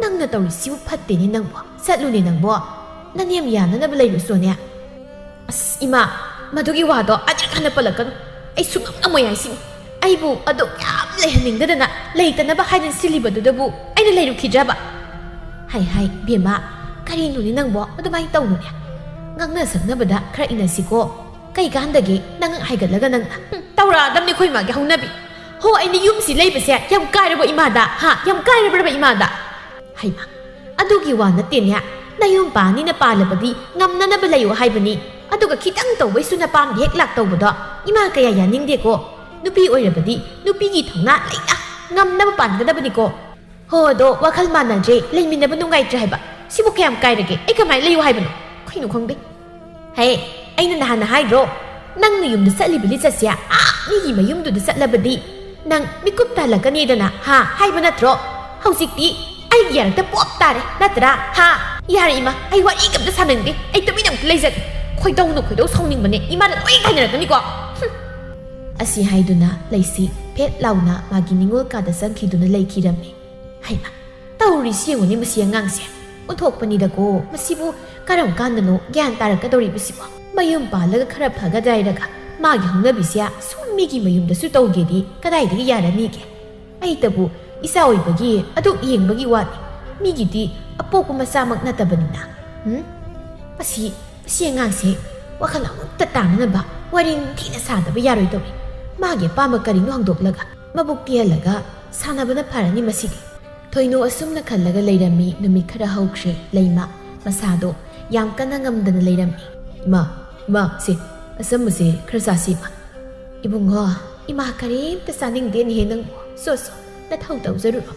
ꯅꯪꯅ ꯇꯧꯔꯤꯁꯤꯕꯨ ꯐꯠꯇꯦꯅꯦ ꯅꯪꯕꯣ꯫ ꯆꯠꯂꯨꯅꯦ ꯅꯪꯕꯣ꯫ ꯅꯅꯦꯝ ꯌꯥꯅꯅꯕ ꯂꯩꯔꯨꯆꯣꯅꯦ꯫" "ꯑꯁ ꯏꯃꯥ, ꯃꯗꯨꯒꯤ ꯋꯥꯗꯣ ꯑꯅꯤꯔꯛ ꯍꯟꯅ ꯄꯜꯂꯛꯀꯅꯨ꯫ ꯑꯩ ꯁꯨꯡꯉꯝ ꯉꯝꯃꯣꯏ ꯍꯥꯏꯁꯤꯅꯤ꯫ ꯑꯩꯕꯨ ꯑꯗꯨꯛ ꯌꯥꯝ ꯂꯩꯍꯟꯅꯤꯡꯗꯗꯅ ꯂꯩꯇꯅꯕ ꯍꯥꯏꯗꯅ ꯁꯤꯜꯂꯤꯕꯗꯨꯗꯕꯨ ꯑꯩꯅ ꯂꯩꯔꯨꯈꯤꯗ꯭ꯔꯕ?" "ꯍꯥꯏ ꯍꯥꯏ ꯕꯦꯝꯃ, ꯀꯔꯤꯅꯣꯅꯦ ꯅꯪꯕꯣ? ꯑꯗꯨꯃꯥꯏꯅ ꯇꯧꯅꯨꯅꯦ꯫ ꯉꯥꯡꯅ ꯁꯛꯅꯕꯗ ꯈꯔ ꯏꯟꯅꯁꯤꯀꯣ꯫ ꯀꯩꯀꯥꯟꯗꯒꯤ ꯅꯪ ꯍꯥꯏꯒꯠꯂꯒ ꯅꯪꯅ, ꯍꯨꯝ, ꯇꯧꯔꯛꯑꯗꯕꯅꯤ ꯑꯩꯈꯣꯏ ꯏꯃꯥꯒꯤ ꯍꯧꯅꯕꯤ꯫ ꯍꯣ, ꯑꯩꯅ ꯌꯨꯝꯁꯤ ꯂꯩꯕꯁꯦ ꯌꯥꯝ ꯀꯥꯏꯔꯕꯣ ꯏꯃꯥꯗ? ꯍꯥ, ꯌꯥꯝ ꯀꯥꯏꯔꯕ꯭ꯔꯕ ꯏꯃꯥꯗ? ꯍꯩꯃ, ꯑꯗꯨꯒꯤ ꯋꯥ ꯅꯠꯇꯦꯅꯦ꯫ ꯅꯌꯨꯝ ꯄꯥꯅꯤꯅ ꯄꯥꯜꯂꯕꯗꯤ ꯉꯝꯅꯅꯕ ꯂꯩꯌꯨ ꯍꯥꯏꯕꯅꯤ꯫ ꯑꯗꯨꯒ ꯈꯤꯇꯪ ꯇꯧꯕꯩꯁꯨ ꯅꯄꯥꯝꯗ ꯍꯦꯛ ꯂꯥꯛꯇꯧꯕꯗꯣ ꯏꯃꯥ ꯀꯌꯥ ꯌꯥꯅꯤꯡꯗꯦꯀꯣ꯫ ꯅꯨꯄꯤ ꯑꯣꯏꯔꯕꯗꯤ ꯅꯨꯄꯤꯒꯤ ꯊꯧꯅꯥ ꯂꯩꯅ ꯉꯝꯅꯕ ꯄꯥꯟꯒꯗꯕꯅꯤꯀꯣ꯫ ꯍꯣ, ꯑꯗꯣ ꯋꯥꯈꯜ ꯃꯥꯟꯅꯗ꯭ꯔꯦ, ꯂꯩꯃꯤꯟꯅꯕ ꯅꯨꯡꯉꯥꯏꯇ꯭ꯔꯦ ꯍꯥꯏꯕ꯫ ꯁꯤꯕꯨ ꯀꯌꯥꯝ ꯀꯥꯏꯔꯒꯦ? ꯑꯩ ꯀꯃꯥꯏꯅ ꯂꯩꯌꯨ ꯍꯥꯏꯕꯅꯣ? ꯀꯩꯅꯣ ꯈꯪꯗꯦ꯫ ꯍꯦ, ꯑꯩꯅ ꯅꯍꯥꯟꯅ ꯍꯥꯏꯗ꯭ꯔꯣ? ꯅꯪꯅ ꯌꯨꯝꯗ ꯆꯠꯂꯤꯕ ꯂꯤꯆꯠꯁꯦ, ꯑꯥ, ꯃꯤꯒꯤ ꯃꯌꯨꯝꯗꯨꯗ ꯆꯠꯂꯕꯗꯤ ꯅꯪ ꯃꯤꯀꯨꯞ ꯇꯥꯍꯜꯂꯛꯀꯅꯤꯗꯅ, ꯍꯥ? ꯍꯥꯏꯕ ꯅꯠꯇ꯭ꯔꯣ? ꯍꯧꯖꯤꯛꯇꯤ ꯑꯩꯒꯤ ꯌꯥꯔꯛꯇ ꯄꯣꯞ ꯇꯥꯔꯦ, ꯅꯠꯇ꯭ꯔꯥ? ꯍꯥ? ꯌꯥꯔꯦ ꯏꯃꯥ, ꯑꯩ ꯋꯥꯔꯤꯒ ꯑꯝꯇ ꯁꯥꯅꯤꯡꯗꯦ꯫ ꯑꯩ ꯇꯨꯃꯤꯟꯅ ꯑꯃꯨꯛꯇ ꯂꯩꯖꯒꯦ꯫ ꯈꯣꯏꯗꯧꯅ ꯈꯣꯏꯗꯧ ꯁꯥꯎꯅꯤꯡꯕꯅꯦ꯫ ꯏꯃꯥꯅ ꯂꯣꯏ ꯇꯥꯏꯅꯔꯛꯀꯅꯤꯀꯣ꯫ ꯍꯨꯝ꯫ ꯑꯁꯤ ꯍꯥꯏꯗꯨꯅ ꯂꯩꯁꯤ ꯐꯦꯠ ꯂꯥꯎꯅ ꯃꯥꯒꯤ ꯅꯤꯉꯣꯜ ꯀꯥꯗ ꯆꯪꯈꯤꯗꯨꯅ ꯂꯩꯈꯤꯔꯝꯃꯤ꯫ ꯍꯩꯃ, ꯇꯧꯔꯤꯁꯤ ꯌꯦꯡꯉꯨꯅꯦ ꯃꯁꯤ ꯑꯉꯥꯡꯁꯦ꯫ ꯑꯣꯟꯊꯣꯛꯄꯅꯤꯗꯀꯣ, ꯃꯁꯤꯕꯨ ꯀꯔꯝ ꯀꯥꯟꯗꯅꯣ ꯒ꯭ꯌꯥꯟ ꯇꯥꯔꯛꯀꯗꯧꯔꯤꯕꯁꯤꯕꯣ? ꯃꯌꯨꯝ ꯄꯥꯜꯂꯒ ꯈꯔ ꯐꯒꯗ꯭ꯔꯥ ꯍꯥꯏꯔꯒ ꯃꯥꯒꯤ ꯍꯧꯅꯕꯤꯁꯦ ꯁꯨꯝ ꯃꯤꯒꯤ ꯃꯌꯨꯝꯗꯁꯨ ꯇꯧꯒꯦꯗꯤ ꯀꯗꯥꯏꯗꯒꯤ ꯌꯥꯔꯅꯤꯒꯦ? ꯑꯩꯇꯕꯨ ꯏꯆꯥ ꯑꯣꯏꯕꯒꯤ ꯑꯗꯨꯛ ꯌꯦꯡꯕꯒꯤ ꯋꯥꯅꯤ, ꯃꯤꯒꯤꯗꯤ ꯑꯄꯣꯛꯄ ꯃꯆꯥꯃꯛ ꯅꯠꯇꯕꯅꯤꯅ꯫ ꯎꯝ? ꯃꯁꯤ, ꯃꯁꯤ ꯑꯉꯥꯡꯁꯦ ꯋꯥꯈꯜ ꯑꯃꯨꯛꯇ ꯇꯥꯅꯅꯕ ꯋꯥꯔꯤ ꯅꯤꯡꯊꯤꯅ ꯁꯥꯗꯕ ꯌꯥꯔꯣꯏꯗꯧꯔꯤ꯫ ꯃꯥꯒꯤ ꯑꯄꯥꯝꯕ ꯀꯔꯤꯅꯣ ꯍꯪꯗꯣꯛꯂꯒ ꯃꯕꯨꯛ ꯄꯤꯍꯜꯂꯒ ꯁꯥꯟꯅꯕꯅ ꯐꯔꯅꯤ ꯃꯁꯤꯗꯤ꯫ ꯊꯣꯏꯅꯨ ꯑꯁꯨꯝꯅ ꯈꯜꯂꯒ ꯂꯩꯔꯝꯃꯤ꯫ ꯅꯨꯃꯤꯠ ꯈꯔ ꯍꯧꯈ꯭ꯔꯦ꯫ ꯂꯩꯃ ꯃꯁꯥꯗꯣ ꯌꯥꯝ ꯀꯟꯅ ꯉꯝꯗꯅ ꯂꯩꯔꯝꯃꯤ꯫ "ꯏꯃꯥ, ꯏꯃꯥ, ꯁꯦ, ꯑꯆꯝꯕꯁꯦ ꯈꯔ ꯆꯥꯁꯤ, ꯏꯃꯥ꯫" "ꯏꯕꯨꯡꯉꯣ, ꯏꯃꯥ ꯀꯔꯤꯝꯇ ꯆꯥꯅꯤꯡꯗꯦꯅꯦꯍꯦ ꯅꯪꯕꯨ꯫ ꯁꯣ, ꯁꯣ, ꯅꯊꯧ ꯇꯧꯖꯔꯨꯔꯣ꯫"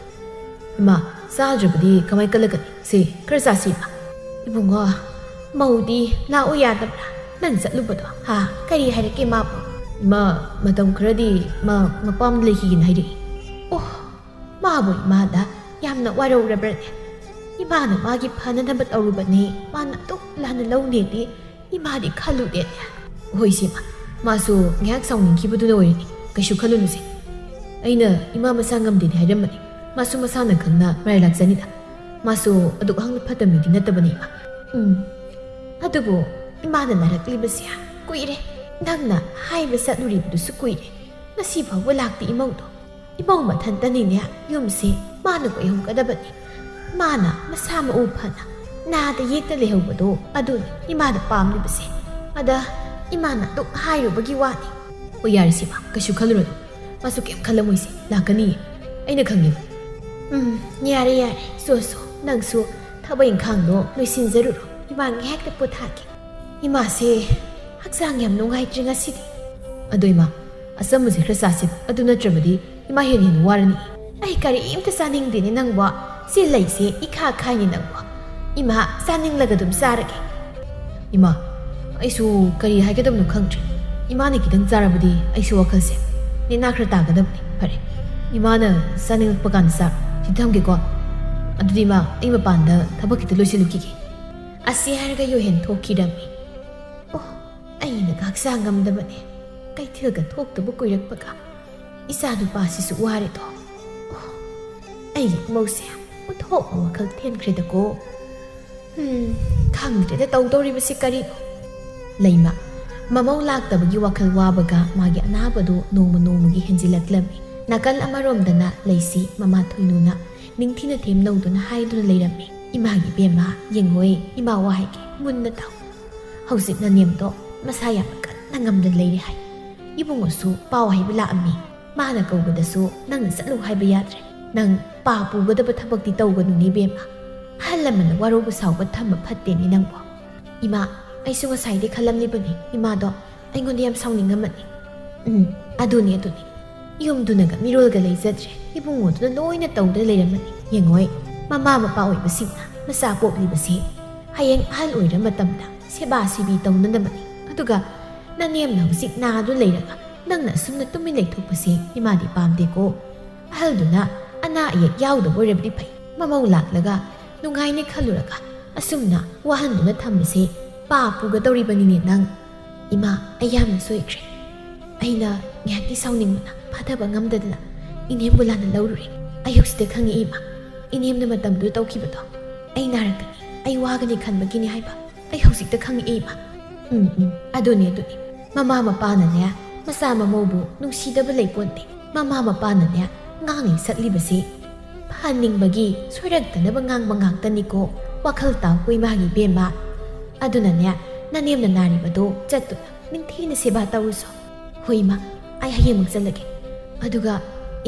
"ꯏꯃꯥ, ꯆꯥꯗ꯭ꯔꯕꯗꯤ ꯀꯃꯥꯏ ꯀꯜꯂꯛꯀꯅꯤ? ꯁꯦ, ꯈꯔ ꯆꯥꯁꯤ, ꯏꯃꯥ꯫" "ꯏꯕꯨꯡꯉꯣ, ꯃꯧꯗꯤ ꯂꯥꯛꯎ ꯌꯥꯗꯕ꯭ꯔꯥ? ꯅꯪ ꯆꯠꯂꯨꯕꯗꯣ, ꯍꯥ? ꯀꯔꯤ ꯍꯥꯏꯔꯛꯀꯦ ꯃꯥꯕꯨ?" "ꯏꯃꯥ, ꯃꯇꯝ ꯈꯔꯗꯤ ꯃꯥ ꯃꯄꯥꯝꯗ ꯂꯩꯈꯤꯒꯦꯅ ꯍꯥꯏꯔꯛꯏ꯫" "ꯑꯣ, ꯃꯥꯕꯨ ꯏꯃꯥꯗ ꯌꯥꯝꯅ ꯋꯥꯔꯧꯔꯕ꯭ꯔꯅꯦ? ꯏꯃꯥꯅ ꯃꯥꯒꯤ ꯐꯅꯅꯕ ꯇꯧꯔꯨꯕꯅꯦ, ꯃꯥꯅ ꯑꯗꯨꯛ ꯂꯥꯟꯅ ꯂꯧꯅꯦꯗꯤ ꯏꯃꯥꯗꯤ ꯈꯜꯂꯨꯗꯦꯅꯦ꯫" "ꯍꯣꯏ ꯁꯦ ꯏꯃꯥ, ꯃꯥꯁꯨ ꯉꯥꯏꯍꯥꯛ ꯁꯥꯎꯅꯤꯡꯈꯤꯕꯗꯨꯅ ꯑꯣꯏꯔꯅꯤ, ꯀꯩꯁꯨ ꯈꯜꯂꯨꯅꯨꯁꯦ꯫ ꯑꯩꯅ ꯏꯃꯥ ꯃꯁꯥ ꯉꯝꯗꯦꯗꯤ ꯍꯥꯏꯔꯝꯕꯅꯤ, ꯃꯥꯁꯨ ꯃꯁꯥꯅ ꯈꯪꯅ ꯃꯔꯥꯏ ꯂꯥꯛꯆꯅꯤꯗ꯫ ꯃꯥꯁꯨ ꯑꯗꯨꯛ ꯍꯥꯡꯅ ꯐꯠꯇ ꯃꯤꯗꯤ ꯅꯠꯇꯕꯅꯤ ꯏꯃꯥ꯫" "ꯎꯝ, ꯑꯗꯨꯕꯨ ꯏꯃꯥꯅ ꯅꯥꯔꯛꯂꯤꯕꯁꯦ ꯀꯨꯏꯔꯦ, ꯅꯪꯅ ꯍꯥꯏꯕ ꯆꯠꯂꯨꯔꯤꯕꯗꯨꯁꯨ ꯀꯨꯏꯔꯦ, ꯉꯁꯤ ꯐꯥꯎꯕ ꯂꯥꯛꯇꯦ ꯏꯃꯧꯗꯣ꯫ ꯏꯃꯧ ꯃꯊꯟꯇꯅꯤꯅꯦ ꯌꯨꯝꯁꯦ ꯃꯥꯅ ꯀꯣꯏꯍꯧꯒꯗꯕꯅꯤ꯫ ꯃꯥꯅ ꯃꯁꯥ ꯃꯎ ꯐꯅ ꯅꯥꯗ ꯌꯦꯛꯇ ꯂꯩꯍꯧꯕꯗꯣ ꯑꯗꯨꯅꯤ ꯏꯃꯥꯅ ꯄꯥꯝꯂꯤꯕꯁꯦ꯫ ꯑꯗ ꯏꯃꯥꯅ ꯑꯗꯨꯝ ꯍꯥꯏꯔꯨꯕꯒꯤ ꯋꯥꯅꯤ꯫ "ꯍꯣꯏ, ꯌꯥꯔꯦ ꯁꯤꯃ, ꯀꯩꯁꯨ ꯈꯜꯂꯨꯔꯅꯨ꯫ ꯃꯥꯁꯨ ꯀꯩꯝ ꯈꯜꯂꯝꯃꯣꯏꯁꯦ, ꯂꯥꯛꯀꯅꯤꯌꯦ꯫ ꯑꯩꯅ ꯈꯪꯉꯦ꯫" "ꯎꯝ, ꯌꯥꯔꯦ, ꯌꯥꯔꯦ, ꯁꯣ, ꯁꯣ, ꯅꯪꯁꯨ ꯊꯕꯛ ꯏꯪꯈꯥꯡꯗꯣ ꯂꯣꯏꯁꯤꯟꯖꯔꯨꯔꯣ꯫ ꯏꯃꯥ ꯉꯥꯏꯍꯥꯛꯇ ꯄꯣꯊꯥꯒꯦ꯫ ꯏꯃꯥꯁꯦ ꯍꯛꯆꯥꯡ ꯌꯥꯝ ꯅꯨꯡꯉꯥꯏꯇ꯭ꯔꯦ ꯉꯁꯤꯗꯤ꯫ ꯑꯗꯣ ꯏꯃꯥ, ꯑꯆꯝꯕꯁꯦ ꯈꯔ ꯆꯥꯁꯤ, ꯑꯗꯨ ꯅꯠꯇ꯭ꯔꯕꯗꯤ ꯏꯃꯥ ꯍꯦꯟꯅ ꯍꯦꯟꯅ ꯋꯥꯔꯅꯤ꯫" "ꯑꯩ ꯀꯔꯤꯝꯇ ꯆꯥꯅꯤꯡꯗꯦꯅꯦ ꯅꯪꯕꯣ꯫ ꯁꯤ ꯂꯩꯁꯦ ꯏꯈꯥ ꯈꯥꯏꯅꯦ ꯅꯪꯕꯣ꯫ ꯏꯃꯥ, ꯆꯥꯅꯤꯡꯂꯒ ꯑꯗꯨꯝ ꯆꯥꯔꯒꯦ꯫" "ꯏꯃꯥ, ꯑꯩꯁꯨ ꯀꯔꯤ ꯍꯥꯏꯒꯗꯕꯅꯣ ꯈꯪꯗ꯭ꯔꯦ꯫ ꯏꯃꯥꯅ ꯈꯤꯇꯪ ꯆꯥꯔꯕꯗꯤ ꯑꯩꯁꯨ ꯋꯥꯈꯜꯁꯦ ꯅꯦꯅꯥ ꯈꯔ ꯇꯥꯒꯗꯕꯅꯤ꯫ ꯐꯔꯦ, ꯏꯃꯥꯅ ꯆꯥꯅꯤꯡꯂꯛꯄ ꯀꯥꯟꯗ ꯆꯥꯔꯣ꯫ ꯁꯤ ꯊꯝꯒꯦꯀꯣ꯫ ꯑꯗꯨꯗꯤ ꯏꯃꯥ, ꯑꯩ ꯃꯄꯥꯟꯗ ꯊꯕꯛ ꯈꯤꯇ ꯂꯣꯏꯁꯤꯜꯂꯨꯈꯤꯒꯦ꯫" ꯑꯁꯤ ꯍꯥꯏꯔꯒ ꯌꯨꯍꯦꯟ ꯊꯣꯛꯈꯤꯔꯝꯃꯤ꯫ ꯑꯣ, ꯑꯩꯅ ꯍꯛꯆꯥꯡ ꯉꯝꯗꯕꯅꯦ꯫ ꯀꯩꯊꯦꯜꯒ ꯊꯣꯛꯇꯕ ꯀꯨꯏꯔꯛꯄꯒ꯫ ꯏꯆꯥ ꯅꯨꯄꯥꯁꯤꯁꯨ ꯋꯥꯔꯦꯗꯣ꯫ ꯑꯣ, ꯑꯩꯒꯤ ꯏꯃꯧꯁꯦ ꯑꯣꯟꯊꯣꯛꯅ ꯋꯥꯈꯜ ꯊꯦꯟꯈ꯭ꯔꯦꯗꯀꯣ꯫ ꯍꯝ, ꯈꯪꯗ꯭ꯔꯦꯗ ꯇꯧꯗꯧꯔꯤꯕꯁꯤ ꯀꯔꯤꯅꯣ꯫ ꯂꯩꯃ, ꯃꯃꯧ ꯂꯥꯛꯇꯕꯒꯤ ꯋꯥꯈꯜ ꯋꯥꯕꯒ ꯃꯥꯒꯤ ꯑꯅꯥꯕꯗꯨ ꯅꯣꯡꯃ ꯅꯣꯡꯃꯒꯤ ꯍꯦꯟꯖꯤꯜꯂꯛꯂꯝꯃꯤ꯫ ꯅꯥꯀꯜ ꯑꯃꯔꯣꯝꯗꯅ ꯂꯩꯁꯤ ꯃꯃꯥ ꯊꯣꯏꯅꯨꯅ ꯅꯤꯡꯊꯤꯅ ꯊꯦꯝꯅꯧꯗꯨꯅ ꯍꯥꯏꯗꯨꯅ ꯂꯩꯔꯝꯃꯤ꯫ "ꯏꯃꯥꯒꯤ ꯏꯕꯦꯝꯃ, ꯌꯦꯡꯉꯣꯏ, ꯏꯃꯥ ꯋꯥ ꯍꯥꯏꯒꯦ, ꯃꯨꯟꯅ ꯇꯥꯎ꯫ ꯍꯧꯖꯤꯛ ꯅꯅꯦꯝꯗꯣ ꯃꯁꯥ ꯌꯥꯝꯅ ꯀꯟꯅ ꯉꯝꯗꯅ ꯂꯩꯔꯦ ꯍꯥꯏ꯫ ꯏꯕꯨꯡꯉꯣꯁꯨ ꯄꯥꯎ ꯍꯥꯏꯕ ꯂꯥꯛꯑꯝꯃꯤ꯫ ꯃꯥꯅ ꯀꯧꯕꯗꯁꯨ ꯅꯪꯅ ꯆꯠꯂꯨ ꯍꯥꯏꯕ ꯌꯥꯗ꯭ꯔꯦ꯫ ꯅꯪ ꯄꯥ ꯄꯨꯒꯗꯕ ꯊꯕꯛꯇꯤ ꯇꯧꯒꯅꯨꯅꯦ ꯏꯕꯦꯝꯃ꯫ ꯑꯍꯜ ꯂꯃꯟꯅ ꯋꯥꯔꯧꯕ ꯁꯥꯎꯕ ꯊꯝꯕ ꯐꯠꯇꯦꯅꯦ ꯅꯪꯕꯣ꯫" "ꯏꯃꯥ, ꯑꯩꯁꯨ ꯉꯁꯥꯏꯗꯤ ꯈꯜꯂꯝꯂꯤꯕꯅꯤ ꯏꯃꯥꯗꯣ ꯑꯩꯉꯣꯟꯗ ꯌꯥꯝ ꯁꯥꯎꯅꯤꯡꯉꯝꯃꯅꯤ꯫" "ꯎꯝ, ꯑꯗꯨꯅꯤ, ꯑꯗꯨꯅꯤ꯫ ꯌꯨꯝꯗꯨꯅꯒ ꯃꯤꯔꯣꯜꯒ ꯂꯩꯖꯗ꯭ꯔꯦ꯫ ꯏꯕꯨꯡꯉꯣꯗꯨꯅ ꯂꯣꯏꯅ ꯇꯧꯗꯨꯅ ꯂꯩꯔꯝꯃꯅꯤ꯫ ꯌꯦꯡꯉꯣꯏ, ꯃꯃꯥ ꯃꯄꯥ ꯑꯣꯏꯕꯁꯤꯡꯅ ꯃꯆꯥ ꯄꯣꯛꯂꯤꯕꯁꯦ ꯍꯌꯦꯡ ꯑꯍꯜ ꯑꯣꯏꯔ ꯃꯇꯝꯗ ꯁꯦꯕꯥ ꯁꯤꯕꯤ ꯇꯧꯅꯅꯕꯅꯤ꯫ ꯑꯗꯨꯒ ꯅꯅꯦꯝꯅ ꯍꯧꯖꯤꯛ ꯅꯥꯗꯨꯅ ꯂꯩꯔꯒ ꯅꯪꯅ ꯑꯁꯨꯝꯅ ꯇꯨꯃꯤꯟ ꯂꯩꯊꯣꯛꯄꯁꯦ ꯏꯃꯥꯗꯤ ꯄꯥꯝꯗꯦꯀꯣ꯫ ꯑꯍꯜꯗꯨꯅ ꯑꯅꯥ ꯑꯌꯦꯛ ꯌꯥꯎꯗꯕ ꯑꯣꯏꯔꯕꯗꯤ ꯐꯩ꯫ ꯃꯃꯧ ꯂꯥꯛꯂꯒ ꯅꯨꯡꯉꯥꯏꯅꯤ ꯈꯜꯂꯨꯔꯒ ꯑꯁꯨꯝꯅ ꯋꯥꯍꯟꯗꯨꯅ ꯊꯝꯕꯁꯦ ꯄꯥ ꯄꯨꯒꯗꯧꯔꯤꯕꯅꯤꯅꯦ ꯅꯪ꯫" "ꯏꯃꯥ, ꯑꯩ ꯌꯥꯝꯅ ꯁꯣꯏꯈ꯭ꯔꯦ꯫ ꯑꯩꯅ ꯉꯥꯏꯍꯥꯛꯀꯤ ꯁꯥꯎꯅꯤꯡꯕꯅ ꯐꯥꯊꯕ ꯉꯝꯗꯗꯅ ꯏꯅꯦꯝꯕꯨ ꯂꯥꯟꯅ ꯂꯧꯔꯨꯔꯦ꯫ ꯑꯩ ꯍꯧꯖꯤꯛꯇ ꯈꯪꯉꯛꯏ ꯏꯃꯥ, ꯏꯅꯦꯝꯅ ꯃꯇꯝꯗꯨꯗ ꯇꯧꯈꯤꯕꯗꯣ꯫ ꯑꯩ ꯅꯥꯔꯛꯀꯅꯤ, ꯑꯩ ꯋꯥꯒꯅꯤ ꯈꯟꯕꯒꯤꯅꯤ ꯍꯥꯏꯕ ꯑꯩ ꯍꯧꯖꯤꯛꯇ ꯈꯪꯉꯛꯏ ꯏꯃꯥ꯫" "ꯎꯝ, ꯎꯝ, ꯑꯗꯨꯅꯤ, ꯑꯗꯨꯅꯤ꯫ ꯃꯃꯥ ꯃꯄꯥꯅꯅꯦ ꯃꯆꯥ ꯃꯃꯧꯕꯨ ꯅꯨꯡꯁꯤꯗꯕ ꯂꯩꯄꯣꯟꯇꯦ꯫ ꯃꯃꯥ ꯃꯄꯥꯅꯅꯦ ꯉꯥꯡꯂꯤ ꯁꯛꯂꯤꯕꯁꯤ ꯐꯍꯟꯅꯤꯡꯕꯒꯤ ꯁꯣꯏꯔꯛꯇꯅꯕ ꯉꯥꯡꯕ ꯉꯥꯛꯇꯅꯤꯀꯣ꯫ ꯋꯥꯈꯜ ꯇꯥꯎꯀꯣ ꯏꯃꯥꯒꯤ ꯏꯕꯦꯝꯃ꯫ ꯑꯗꯨꯅꯅꯦ ꯅꯅꯦꯝꯅ ꯅꯥꯔꯤꯕꯗꯣ ꯆꯠꯇꯨꯅ ꯅꯤꯡꯊꯤꯅ ꯁꯦꯕꯥ ꯇꯧꯔꯨꯁꯣ꯫ ꯍꯣꯏ ꯏꯃꯥ, ꯑꯩ ꯍꯌꯦꯡꯃꯛ ꯆꯠꯂꯒꯦ꯫ ꯑꯗꯨꯒ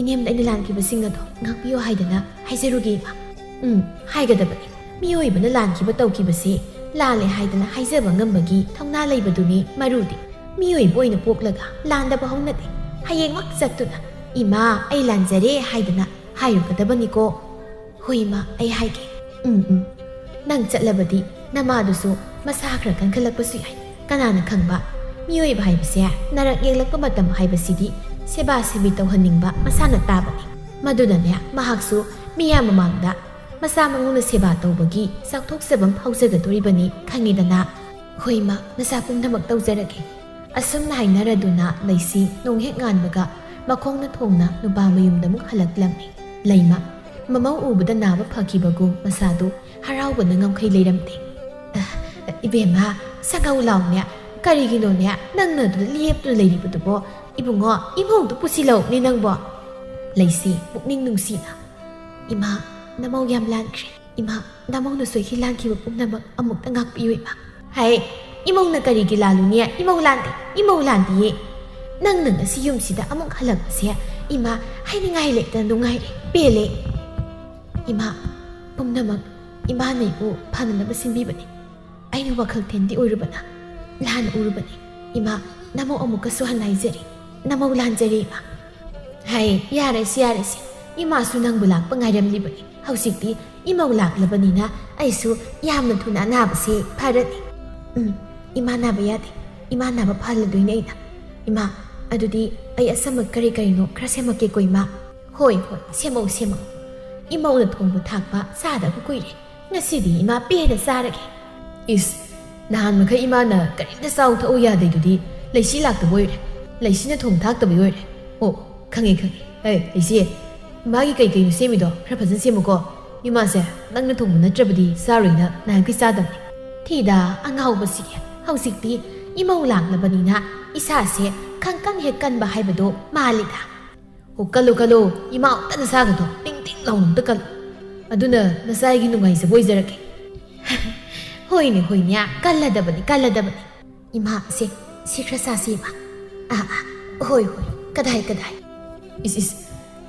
ꯏꯅꯦꯝꯗ ꯑꯩꯅ ꯂꯥꯟꯈꯤꯕꯁꯤꯡ ꯑꯗꯣ ꯉꯥꯛꯄꯤꯌꯣ ꯍꯥꯏꯗꯅ ꯍꯥꯏꯖꯔꯨꯒꯦ ꯏꯃꯥ꯫ ꯎꯝ, ꯍꯥꯏꯒꯗꯕꯅꯤ꯫ ꯃꯤꯑꯣꯏꯕꯅ ꯂꯥꯟꯈꯤꯕ ꯇꯧꯈꯤꯕꯁꯤ ꯂꯥꯜꯂꯦ ꯍꯥꯏꯗꯅ ꯍꯥꯏꯖꯕ ꯉꯝꯕꯒꯤ ꯊꯧꯅꯥ ꯂꯩꯕꯗꯨꯅꯤ ꯃꯔꯨꯗꯤ꯫ ꯃꯤꯑꯣꯏꯕ ꯑꯣꯏꯅ ꯄꯣꯛꯂꯒ ꯂꯥꯟꯗꯕ ꯍꯧꯅꯗꯦ꯫ ꯍꯌꯦꯡꯃꯛ ꯆꯠꯇꯨꯅ "ꯏꯃꯥ, ꯑꯩ ꯂꯥꯟꯖꯔꯦ" ꯍꯥꯏꯗꯅ ꯍꯥꯏꯔꯨꯒꯗꯕꯅꯤꯀꯣ꯫ "ꯍꯣꯏ ꯏꯃꯥ, ꯑꯩ ꯍꯥꯏꯒꯦ꯫ ꯎꯝ, ꯎꯝ꯫ ꯅꯪ ꯆꯠꯂꯕꯗꯤ ꯅꯃꯥꯗꯨꯁꯨ ꯃꯁꯥ ꯈꯔ ꯀꯟꯈꯠꯂꯛꯄꯁꯨ ꯌꯥꯏ꯫ ꯀꯅꯥꯅ ꯈꯪꯕ? ꯃꯤꯑꯣꯏꯕ ꯍꯥꯏꯕꯁꯦ ꯅꯔꯛ ꯌꯦꯛꯂꯛꯄ ꯃꯇꯝ ꯍꯥꯏꯕꯁꯤꯗꯤ ꯁꯦꯕꯥ ꯁꯦꯕꯤ ꯇꯧꯍꯟꯅꯤꯡꯕ ꯃꯁꯥꯅ ꯇꯥꯕꯅꯤ꯫ ꯃꯗꯨꯅꯅꯦ, ꯃꯍꯥꯛꯁꯨ ꯃꯤꯌꯥꯝ ꯃꯃꯥꯡꯗ ꯃꯆꯥ ꯃꯎꯅ ꯁꯦꯕꯥ ꯇꯧꯕꯒꯤ ꯆꯥꯎꯊꯣꯛꯆꯕꯝ ꯐꯥꯎꯖꯒꯗꯣꯔꯤꯕꯅꯤ, ꯈꯪꯉꯤꯗꯅ?" "ꯍꯣꯏ ꯏꯃꯥ, ꯃꯆꯥ ꯄꯨꯝꯅꯃꯛ ꯇꯧꯖꯔꯒꯦ"꯫ ꯑꯁꯨꯝꯅ ꯍꯥꯏꯅꯔꯗꯨꯅ ꯂꯩꯁꯤ ꯅꯣꯡ ꯍꯦꯛ ꯉꯥꯟꯕꯒ ꯃꯈꯣꯡꯅ ꯊꯣꯡꯅ ꯅꯨꯄꯥ ꯃꯌꯨꯝꯗ ꯑꯃꯨꯛ ꯍꯜꯂꯛꯂꯝꯃꯤ꯫ ꯂꯩꯃ, ꯃꯃꯧ ꯎꯕꯗ ꯅꯥꯕ ꯐꯈꯤꯕꯒꯨꯝ ꯃꯁꯥꯗꯨ ꯍꯔꯥꯎꯕꯅ ꯉꯝꯈꯩ ꯂꯩꯔꯝꯗꯦ꯫ "ꯑ, ꯏꯕꯦꯝꯃ, ꯁꯒꯧ ꯂꯥꯎꯅꯦ꯫ ꯀꯔꯤꯒꯤꯅꯣꯅꯦ ꯅꯪꯅ ꯑꯗꯨꯗ ꯂꯦꯞꯇꯨꯅ ꯂꯩꯔꯤꯕꯗꯨꯕꯣ? ꯏꯕꯨꯡꯉꯣ, ꯏꯃꯧꯗꯨ ꯄꯨꯁꯤꯜꯂꯧꯅꯦ ꯅꯪꯕꯣ"꯫ ꯂꯩꯁꯤ ꯄꯨꯛꯅꯤꯡ ꯅꯨꯡꯁꯤꯅ, "ꯏꯃꯥ, ꯅꯃꯧ ꯌꯥꯝ ꯂꯥꯟꯈ꯭ꯔꯦ꯫ ꯏꯃꯥ, ꯅꯃꯧꯅ ꯁꯣꯏꯈꯤ ꯂꯥꯟꯈꯤꯕ ꯄꯨꯝꯅꯃꯛ ꯑꯃꯨꯛꯇ ꯉꯥꯛꯄꯤꯌꯨ ꯏꯃꯥ"꯫ "ꯍꯥꯏ, ꯏꯃꯧꯅ ꯀꯔꯤꯒꯤ ꯂꯥꯜꯂꯨꯅꯤ? ꯏꯃꯧ ꯂꯥꯟꯗꯦ, ꯏꯃꯧ ꯂꯥꯟꯗꯤꯌꯦ꯫ ꯅꯪꯅ ꯉꯁꯤ ꯌꯨꯝꯁꯤꯗ ꯑꯃꯨꯛ ꯍꯜꯂꯛꯄꯁꯦ ꯏꯃꯥ ꯍꯥꯏꯅꯤꯡꯉꯥꯏ ꯂꯩꯇꯅ ꯅꯨꯡꯉꯥꯏꯔꯦ, ꯄꯦꯜꯂꯦ꯫ ꯏꯃꯥ, ꯄꯨꯝꯅꯃꯛ ꯏꯃꯥꯅ ꯑꯩꯕꯨ ꯐꯅꯅꯕ ꯁꯤꯟꯕꯤꯕꯅꯤ꯫ ꯑꯩꯅ ꯋꯥꯈꯜ ꯊꯤꯟꯗꯤ ꯑꯣꯏꯔꯨꯕꯅ, ꯂꯥꯟꯅ ꯎꯔꯨꯕꯅꯤ꯫ ꯏꯃꯥ, ꯅꯃꯧ ꯑꯃꯨꯛꯀꯁꯨ ꯍꯟꯅ ꯍꯥꯏꯖꯔꯤ, ꯅꯃꯧ ꯂꯥꯟꯖꯔꯦ ꯏꯃꯥ"꯫ "ꯍꯥꯏ, ꯌꯥꯔꯦꯁꯦ, ꯌꯥꯔꯦꯁꯦ꯫ ꯏꯃꯥꯁꯨ ꯅꯪꯕꯨ ꯂꯥꯛꯄ ꯉꯥꯏꯔꯝꯂꯤꯕꯅꯤ꯫ ꯍꯧꯖꯤꯛꯇꯤ ꯏꯃꯧ ꯂꯥꯛꯂꯕꯅꯤꯅ ꯑꯩꯁꯨ ꯌꯥꯝꯅ ꯊꯨꯅ ꯑꯅꯥꯕꯁꯦ ꯐꯔꯅꯤ"꯫ "ꯎꯝ, ꯏꯃꯥ ꯅꯥꯕ ꯌꯥꯗꯦ꯫ ꯏꯃꯥ ꯅꯥꯕ ꯐꯍꯜꯂꯗꯣꯏꯅꯦ ꯑꯩꯅ꯫ ꯏꯃꯥ, ꯑꯗꯨꯗꯤ ꯑꯩ ꯑꯆꯝꯕ ꯀꯔꯤ ꯀꯔꯤꯅꯣ ꯈꯔ ꯁꯦꯝꯃꯛꯀꯦꯀꯣ ꯏꯃꯥ"꯫ "ꯍꯣꯏ, ꯍꯣꯏ, ꯁꯦꯝꯃꯛꯎ, ꯁꯦꯝꯃꯛꯎ꯫ ꯏꯃꯧꯅ ꯊꯣꯡꯕ ꯊꯥꯛꯄ ꯆꯥꯗꯕ ꯀꯨꯏꯔꯦ꯫ ꯉꯁꯤꯗꯤ ꯏꯃꯥ ꯄꯦꯟꯅ ꯆꯥꯔꯒꯦ"꯫ "ꯏꯁ, ꯅꯍꯥꯟ ꯃꯈꯩ ꯏꯃꯥꯅ ꯀꯔꯤꯝꯇ ꯆꯥꯎ ꯊꯛꯎ ꯌꯥꯗꯦꯗꯨꯗꯤ ꯂꯩꯁꯤ ꯂꯥꯛꯇꯕ ꯑꯣꯏꯔꯦ꯫ ꯂꯩꯁꯤꯅ ꯊꯣꯡ ꯊꯥꯛꯇꯕꯒꯤ ꯑꯣꯏꯔꯦ꯫ ꯑꯣ, ꯈꯪꯉꯦ, ꯈꯪꯉꯦ꯫ ꯑꯦ, ꯂꯩꯁꯤ, ꯏꯃꯥꯒꯤ ꯀꯩ ꯀꯩꯅꯣ ꯁꯦꯝꯃꯤꯗꯣ ꯈꯔ ꯐꯖꯅ ꯁꯦꯝꯃꯨꯀꯣ꯫ ꯏꯃꯥꯁꯦ ꯅꯪꯅ ꯊꯣꯡꯕ ꯅꯠꯇ꯭ꯔꯕꯗꯤ ꯆꯥꯔꯣꯏꯅ ꯅꯍꯥꯟꯈꯩ ꯆꯥꯗꯕꯅꯦ"꯫ ꯊꯤꯗ ꯑꯉꯥꯎꯕꯁꯤꯒꯤ꯫ ꯍꯧꯖꯤꯛꯇꯤ ꯏꯃꯧ ꯂꯥꯛꯂꯕꯅꯤꯅ ꯏꯁꯥꯁꯦ ꯈꯪꯀꯟ ꯍꯦꯛ ꯀꯟꯕ ꯍꯥꯏꯕꯗꯣ ꯃꯥꯜꯂꯤꯗ꯫ "ꯑꯣ, ꯀꯜꯂꯨ, ꯀꯜꯂꯨ, ꯏꯃꯥ ꯑꯝꯇ ꯅꯁꯥꯒꯗꯣ ꯇꯤꯡ ꯇꯤꯡ ꯂꯥꯎꯅ ꯑꯝꯇ ꯀꯜꯂꯨ꯫ ꯑꯗꯨꯅ ꯅꯆꯥꯒꯤ ꯅꯨꯡꯉꯥꯏꯖꯕ ꯑꯣꯏꯖꯔꯒꯦ"꯫ "ꯍꯣꯏꯅꯦ, ꯍꯣꯏꯅꯦ, ꯀꯜꯂꯗꯕꯅꯤ, ꯀꯜꯂꯗꯕꯅꯤ꯫ ꯏꯃꯥ, ꯁꯦ, ꯁꯤ ꯈꯔ ꯆꯥꯁꯤ, ꯏꯃꯥ꯫ ꯑꯥ, ꯑꯥ, ꯍꯣꯏ, ꯍꯣꯏ, ꯀꯗꯥꯏ, ꯀꯗꯥꯏ꯫ ꯏꯁ, ꯏꯁ,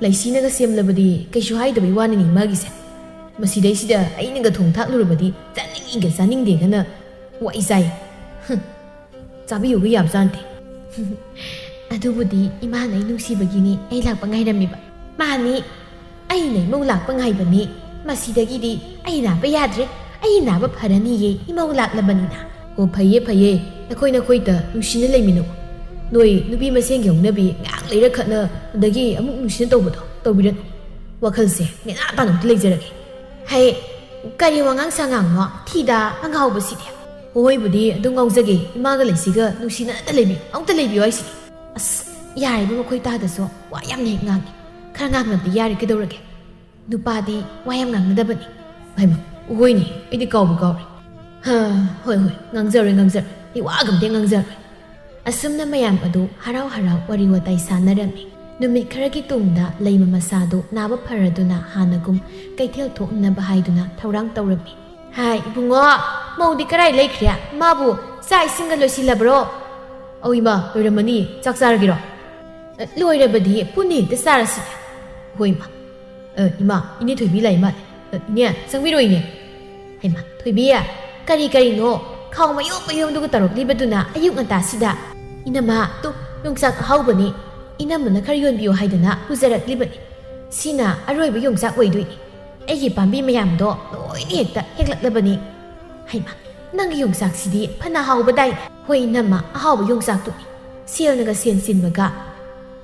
ꯂꯩꯁꯤꯅꯒ ꯁꯦꯝꯂꯕꯗꯤ ꯀꯩꯁꯨ ꯍꯥꯏꯗꯕꯩ ꯋꯥꯅꯤꯅꯦ ꯃꯥꯒꯤꯁꯦ꯫ ꯃꯁꯤꯗꯩꯁꯤꯗ ꯑꯩꯅꯒ ꯊꯣꯡ ꯊꯥꯛꯂꯨꯔꯕꯗꯤ ꯆꯥꯅꯤꯡꯉꯤꯒ ꯆꯥꯅꯤꯡꯗꯦꯒꯅ ꯋꯥꯏ ꯆꯥꯏ꯫ ꯍꯨꯝ, ꯆꯥꯕꯤꯌꯨꯒ ꯌꯥꯕꯖꯥꯠ ꯅꯠꯇꯦ꯫ ꯑꯗꯨꯕꯨꯗꯤ ꯏꯃꯥꯅ ꯑꯩ ꯅꯨꯡꯁꯤꯕꯒꯤꯅꯤ ꯑꯩ ꯂꯥꯛꯄ ꯉꯥꯏꯔꯝꯃꯤꯕ꯫ ꯃꯥꯅꯤ, ꯑꯩꯅ ꯏꯃꯧ ꯂꯥꯛꯄ ꯉꯥꯏꯕꯅꯤ꯫ ꯃꯁꯤꯗꯒꯤꯗꯤ ꯑꯩ ꯅꯥꯕ ꯌꯥꯗ꯭ꯔꯦ꯫ ꯑꯩ ꯅꯥꯕ ꯐꯔꯅꯤꯌꯦ, ꯏꯃꯧ ꯂꯥꯛꯂꯕꯅꯤꯅ꯫ ꯑꯣ, ꯐꯩꯌꯦ, ꯐꯩꯌꯦ꯫ ꯅꯈꯣꯏ ꯅꯈꯣꯏꯗ ꯅꯨꯡꯁꯤꯅ ꯂꯩꯃꯤꯟꯅꯧ꯫ ꯅꯣꯏ ꯅꯨꯄꯤ ꯃꯁꯦꯟꯒꯤ ꯍꯧꯅꯕꯤ ꯉꯥꯏꯍꯥꯛ ꯂꯩꯔ ꯈꯠꯅ, ꯑꯗꯒꯤ ꯑꯃꯨꯛ ꯅꯨꯡꯁꯤꯅ ꯇꯧꯕꯗꯣ ꯇꯧꯕꯤꯔꯅꯨ꯫ ꯋꯥꯈꯜꯁꯦ ꯅꯦꯅꯥ ꯇꯥꯅ ꯑꯝꯇ ꯂꯩꯖꯔꯒꯦ꯫ ꯍꯩ, ꯀꯔꯤ ꯋꯥꯉꯥꯡ ꯁꯉꯥꯡꯅꯣ? ꯊꯤꯗ ꯑꯉꯥꯎꯕꯁꯤꯗꯤ꯫ ꯍꯣꯏꯕꯨꯗꯤ ꯑꯗꯨꯝ ꯉꯥꯎꯖꯒꯦ꯫ ꯏꯃꯥꯒ ꯂꯩꯁꯤꯒ ꯅꯨꯡꯁꯤꯅ ꯑꯝꯇ ꯂꯩꯕꯤꯌꯨ, ꯑꯝꯇ ꯂꯩꯕꯤꯌꯨ ꯍꯥꯏꯁꯤꯗꯤ꯫ ꯑꯁ, ꯌꯥꯔꯦꯕ, ꯃꯈꯣꯏ ꯇꯥꯗꯁꯨ ꯋꯥ ꯌꯥꯝꯅ ꯍꯦꯛ ꯉꯥꯡꯉꯤ꯫ ꯈꯔ ꯉꯥꯡꯅꯕꯗꯤ ꯌꯥꯔꯦ, ꯀꯩꯗꯧꯔꯒꯦ? ꯅꯨꯄꯥꯗꯤ ꯋꯥ ꯌꯥꯝ ꯉꯥꯡꯅꯗꯕꯅꯤ꯫ ꯍꯩꯃ, ꯍꯣꯏꯅꯦ, ꯑꯩꯗꯤ ꯀꯥꯎꯕꯨ ꯀꯥꯎꯔꯦ꯫ ꯍꯥ, ꯍꯣꯏ, ꯍꯣꯏ, ꯉꯥꯡꯖꯔꯣꯏ, ꯉꯥꯡꯖꯔꯣꯏ꯫ ꯑꯩ ꯋꯥꯒ ꯑꯝꯇ ꯉꯥꯡꯖꯔꯣꯏ꯫ ꯑꯁꯨꯝꯅ ꯃꯌꯥꯝ ꯑꯗꯨ ꯍꯔꯥꯎ ꯍꯔꯥꯎ ꯋꯥꯔꯤ ꯋꯥꯇꯥꯏ ꯁꯥꯟꯅꯔꯝꯃꯤ꯫ ꯅꯨꯃꯤꯠ ꯈꯔꯒꯤ ꯇꯨꯡꯗ ꯂꯩꯃ ꯃꯁꯥꯗꯨ ꯅꯥꯕ ꯐꯔꯗꯨꯅ ꯍꯥꯟꯅꯒꯨꯝ ꯀꯩꯊꯦꯜ ꯊꯣꯛꯅꯕ ꯍꯥꯏꯗꯨꯅ ꯊꯧꯔꯥꯡ ꯇꯧꯔꯝꯃꯤ꯫ ꯍꯥꯏ, ꯏꯕꯨꯡꯉꯣ, ꯃꯧꯗꯤ ꯀꯔꯥꯏ ꯂꯩꯈ꯭ꯔꯦ? ꯃꯥꯕꯨ ꯆꯥꯛ ꯏꯁꯤꯡꯒ ꯂꯣꯏꯁꯤꯜꯂꯕ꯭ꯔꯣ? ꯑꯧ ꯏꯃꯥ, ꯂꯣꯏꯔꯝꯃꯅꯤ꯫ ꯆꯥꯛ ꯆꯥꯔꯒꯦꯔꯣ? ꯑ, ꯂꯣꯏꯔꯕꯗꯤ ꯄꯨꯟꯅ ꯍꯦꯛꯇ ꯆꯥꯔꯁꯤ꯫ ꯍꯣꯏ ꯏꯃꯥ꯫ ꯑ, ꯏꯃꯥ, ꯏꯅꯦ ꯊꯣꯏꯕꯤ ꯂꯥꯛꯏ ꯃꯥꯜꯂꯦ꯫ ꯑ, ꯏꯅꯦ, ꯆꯪꯕꯤꯔꯣ ꯏꯅꯦ꯫ ꯍꯩꯃꯥ, ꯊꯣꯏꯕꯤ, ꯀꯔꯤ ꯀꯔꯤꯅꯣ ꯈꯥꯎ ꯃꯌꯣꯝ ꯃꯌꯣꯝꯗꯨꯒ ꯇꯧꯔꯛꯂꯤꯕꯗꯨꯅ ꯑꯌꯨꯛ ꯉꯟꯇꯥꯁꯤꯗ? ꯏꯅꯝꯃ, ꯇꯨ, ꯌꯣꯡꯆꯥꯛ ꯑꯍꯥꯎꯕꯅꯤ꯫ ꯏꯅꯝꯃꯅ ꯈꯔ ꯌꯣꯟꯕꯤꯌꯨ ꯍꯥꯏꯗꯅ ꯄꯨꯖꯔꯛꯂꯤꯕꯅꯤ꯫ ꯁꯤꯅ ꯑꯔꯣꯏꯕ ꯌꯣꯡꯆꯥꯛ ꯑꯣꯏꯗꯣꯏꯅꯤ꯫ ꯑꯩꯒꯤ ꯄꯥꯝꯕꯤ ꯃꯌꯥꯝꯗꯣ ꯂꯣꯏꯅ ꯍꯦꯛꯇ ꯍꯦꯛꯂꯛꯂꯕꯅꯤ꯫ ꯍꯩꯃꯥ, ꯅꯪꯒꯤ ꯌꯣꯡꯆꯥꯛꯁꯤꯗꯤ ꯐꯅ ꯍꯥꯎꯕꯗꯥꯏꯅꯦ꯫ ꯍꯣꯏ ꯏꯅꯝꯃ, ꯑꯍꯥꯎꯕ ꯌꯣꯡꯆꯥꯛꯇꯨꯅꯤ꯫ ꯁꯦꯜꯅꯒ ꯁꯦꯟ ꯆꯤꯟꯕꯒ꯫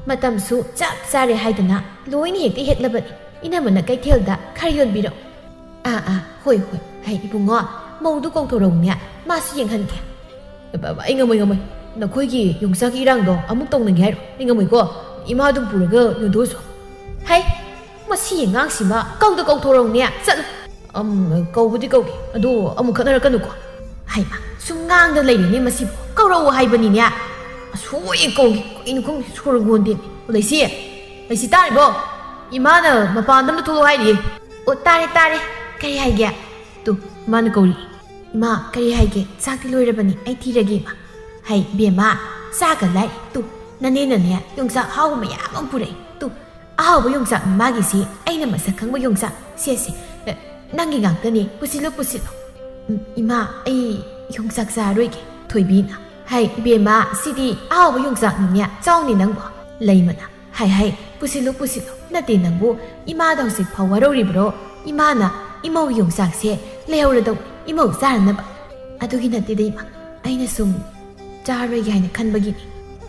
ꯃꯇꯝꯁꯨ ꯆꯞ ꯆꯥꯔꯦ ꯍꯥꯏꯗꯅ ꯂꯣꯏꯅ ꯍꯦꯛꯇ ꯍꯦꯛꯂꯕꯅꯤ꯫ ꯏꯅꯝꯃꯅ ꯀꯩꯊꯦꯜꯗ ꯈꯔ ꯌꯣꯟꯕꯤꯔꯛꯎ꯫ ꯑꯥ, ꯑꯥ, ꯍꯣꯏ, ꯍꯣꯏ꯫ ꯍꯩ, ꯏꯕꯨꯡꯉꯣ, ꯃꯧꯗꯨ ꯀꯧꯊꯣꯔꯛꯎꯅꯦ, ꯃꯥꯁꯨ ꯌꯦꯡꯍꯟꯒꯦ꯫ ꯑꯕ, ꯑꯕ, ꯑꯩ ꯉꯝꯃꯣꯏ, ꯉꯝꯃꯣꯏ꯫ ꯅꯈꯣꯏꯒꯤ ꯌꯣꯡꯆꯥꯛꯀꯤ ꯏꯔꯥꯡꯗꯣ ꯑꯃꯨꯛ ꯇꯧꯅꯒꯦ ꯍꯥꯏꯔꯣ? ꯑꯩ ꯉꯝꯃꯣꯏꯀꯣ꯫ ꯏꯃꯥ ꯑꯗꯨꯝ ꯄꯨꯔꯒ ꯌꯣꯟꯊꯣꯛꯎꯁꯣ꯫ ꯍꯩ, ꯃꯁꯤ ꯑꯉꯥꯡꯁꯤꯃ ꯀꯧꯗ ꯀꯧꯊꯣꯔꯛꯎꯅꯦ, ꯆꯠꯂꯨ꯫ ꯑꯝ, ꯀꯧꯕꯗꯤ ꯀꯧꯒꯦ, ꯑꯗꯣ ꯑꯃꯨꯛ ꯈꯠꯅꯔꯛꯀꯅꯨꯀꯣ꯫ ꯍꯩꯃꯥ, ꯁꯨꯝ ꯉꯥꯡꯗ ꯂꯩꯔꯦꯅꯦ ꯃꯁꯤꯕꯨ꯫ ꯀꯧꯔꯛꯑꯣ ꯍꯥꯏꯕꯅꯤꯅꯦ꯫ ꯑꯁꯣꯏ ꯀꯧꯒꯦ, ꯀꯩꯅꯣ ꯈꯪꯗꯦ, ꯁꯣꯔꯒꯣꯟꯗꯦꯅꯦ꯫ ꯂꯩꯁꯤ, ꯂꯩꯁꯤ ꯇꯥꯔꯤꯕꯣ? ꯏꯃꯥꯅ ꯃꯄꯥꯟꯗ ꯑꯝꯇ ꯊꯣꯛꯂꯛꯑꯣ ꯍꯥꯏꯔꯤꯌꯦ꯫ ꯑꯣ, ꯇꯥꯔꯦ, ꯇꯥꯔꯦ꯫ ꯀꯔꯤ ꯍꯥꯏꯒꯦ? ꯇꯨ, ꯏꯃꯥꯅ ꯀꯧꯔꯤ꯫ ꯏꯃꯥ, ꯀꯔꯤ ꯍꯥꯏꯒꯦ? ꯆꯥꯛꯇꯤ ꯂꯣꯏꯔꯕꯅꯤ, ꯑꯩ ꯊꯤꯔꯒꯦ, ꯏꯃꯥ꯫ "ꯍꯩ ꯕꯦꯝꯃ, ꯆꯥꯒ ꯂꯥꯏ, ꯇꯨ, ꯅꯅꯦꯅꯅꯦ ꯌꯣꯡꯆꯥꯛ ꯑꯍꯥꯎꯕ ꯃꯌꯥꯝ ꯑꯃ ꯄꯨꯔꯛꯏ꯫ ꯇꯨ, ꯑꯍꯥꯎꯕ ꯌꯣꯡꯆꯥꯛ ꯃꯥꯒꯤꯁꯤ, ꯑꯩꯅ ꯃꯁꯛ ꯈꯪꯕ ꯌꯣꯡꯆꯥꯛ, ꯁꯦ, ꯁꯦ, ꯑꯦ, ꯅꯪꯒꯤ ꯉꯥꯛꯇꯅꯤ, ꯄꯨꯁꯤꯜꯂꯨ, ꯄꯨꯁꯤꯜꯂꯨ꯫" "ꯎꯝ, ꯏꯃꯥ, ꯑꯩ ꯌꯣꯡꯆꯥꯛ ꯆꯥꯔꯣꯏꯒꯦ꯫" ꯊꯣꯏꯕꯤꯅ, "ꯍꯩ ꯕꯦꯝꯃ, ꯁꯤꯗꯤ ꯑꯍꯥꯎꯕ ꯌꯣꯡꯆꯥꯛꯅꯤꯅꯦ, ꯆꯥꯎꯅꯦ ꯅꯪꯕꯣ꯫" ꯂꯩꯃꯅ, "ꯍꯩ, ꯍꯩ, ꯄꯨꯁꯤꯜꯂꯨ, ꯄꯨꯁꯤꯜꯂꯨ꯫ ꯅꯠꯇꯦ ꯅꯪꯕꯨ, ꯏꯃꯥꯗ ꯍꯧꯖꯤꯛ ꯐꯥꯎ ꯋꯥꯔꯧꯔꯤꯕ꯭ꯔꯣ? ꯏꯃꯥꯅ ꯏꯃꯧꯒꯤ ꯌꯣꯡꯆꯥꯛꯁꯦ ꯂꯩꯍꯧꯔꯗꯧ, ꯏꯃꯧ ꯆꯥꯔꯅꯕ꯫" "ꯑꯗꯨꯒꯤ ꯅꯠꯇꯦꯗ ꯏꯃꯥ, ꯑꯩꯅ ꯁꯨꯝ ꯆꯥꯔꯣꯏꯒꯦ ꯍꯥꯏꯅ ꯈꯟꯕꯒꯤꯅꯤ꯫"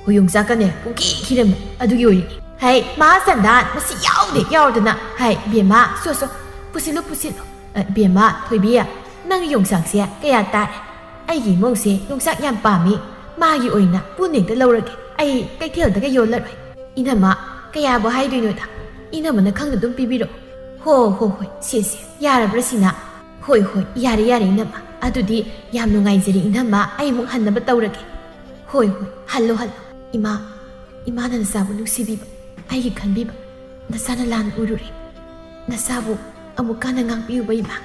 "ꯍꯣꯏ, ꯌꯣꯡꯆꯥꯛꯀꯅꯦ ꯄꯨꯡꯈꯤ ꯈꯤꯔꯝꯃꯤ, ꯑꯗꯨꯒꯤ ꯑꯣꯏꯔꯤꯅꯤ꯫" "ꯍꯩ, ꯃꯍꯥ ꯆꯟꯗꯥꯟ, ꯃꯁꯤ ꯌꯥꯎꯗꯦ ꯌꯥꯎꯗꯅ꯫ ꯍꯩ ꯕꯦꯝꯃ, ꯁꯣ, ꯁꯣ, ꯄꯨꯁꯤꯜꯂꯨ, ꯄꯨꯁꯤꯜꯂꯨ꯫ ꯑ, ꯕꯦꯝꯃ, ꯊꯣꯏꯕꯤ, ꯅꯪꯒꯤ ꯌꯣꯡꯆꯥꯛꯁꯦ ꯀꯌꯥ ꯇꯥꯔꯦ? ꯑꯩꯒꯤ ꯏꯃꯧꯁꯦ ꯌꯣꯡꯆꯥꯛ ꯌꯥꯝ ꯄꯥꯝꯃꯤ꯫ ꯃꯥꯒꯤ ꯑꯣꯏꯅ ꯄꯨꯟꯅ ꯍꯦꯛꯇ ꯂꯧꯔꯒꯦ꯫ ꯑꯩ ꯀꯩꯊꯦꯜꯗꯒ ꯌꯣꯜꯂꯔꯣꯏ꯫" "ꯏꯅꯝꯃ, ꯀꯌꯥꯕꯨ ꯍꯥꯏꯗꯣꯏꯅꯣꯗ? ꯏꯅꯝꯃꯅ ꯈꯪꯅ ꯑꯗꯨꯝ ꯄꯤꯕꯤꯔꯣ꯫" "ꯍꯣ, ꯍꯣ, ꯍꯣꯏ, ꯁꯦ, ꯁꯦ, ꯌꯥꯔꯕ꯭ꯔꯥ ꯁꯤꯅ?" "ꯍꯣꯏ, ꯍꯣꯏ, ꯌꯥꯔꯦ, ꯌꯥꯔꯦ ꯏꯅꯝꯃ꯫ ꯑꯗꯨꯗꯤ ꯌꯥꯝ ꯅꯨꯡꯉꯥꯏꯖꯔꯦ ꯏꯅꯝꯃ, ꯑꯩ ꯑꯃꯨꯛ ꯍꯟꯅꯕ ꯇꯧꯔꯒꯦ꯫" "ꯍꯣꯏ, ꯍꯣꯏ, ꯍꯜꯂꯣ, ꯍꯜꯂꯣ꯫" "ꯏꯃꯥ, ꯏꯃꯥꯅ ꯅꯆꯥꯕꯨ ꯅꯨꯡꯁꯤꯕꯤꯕ, ꯑꯩꯒꯤ ꯈꯟꯕꯤꯕ, ꯅꯆꯥꯅ ꯂꯥꯟ ꯎꯔꯨꯔꯦ꯫ ꯅꯆꯥꯕꯨ ꯑꯃꯨꯛ ꯀꯟꯅ ꯉꯥꯛꯄꯤꯌꯨꯕ ꯏꯃꯥ꯫"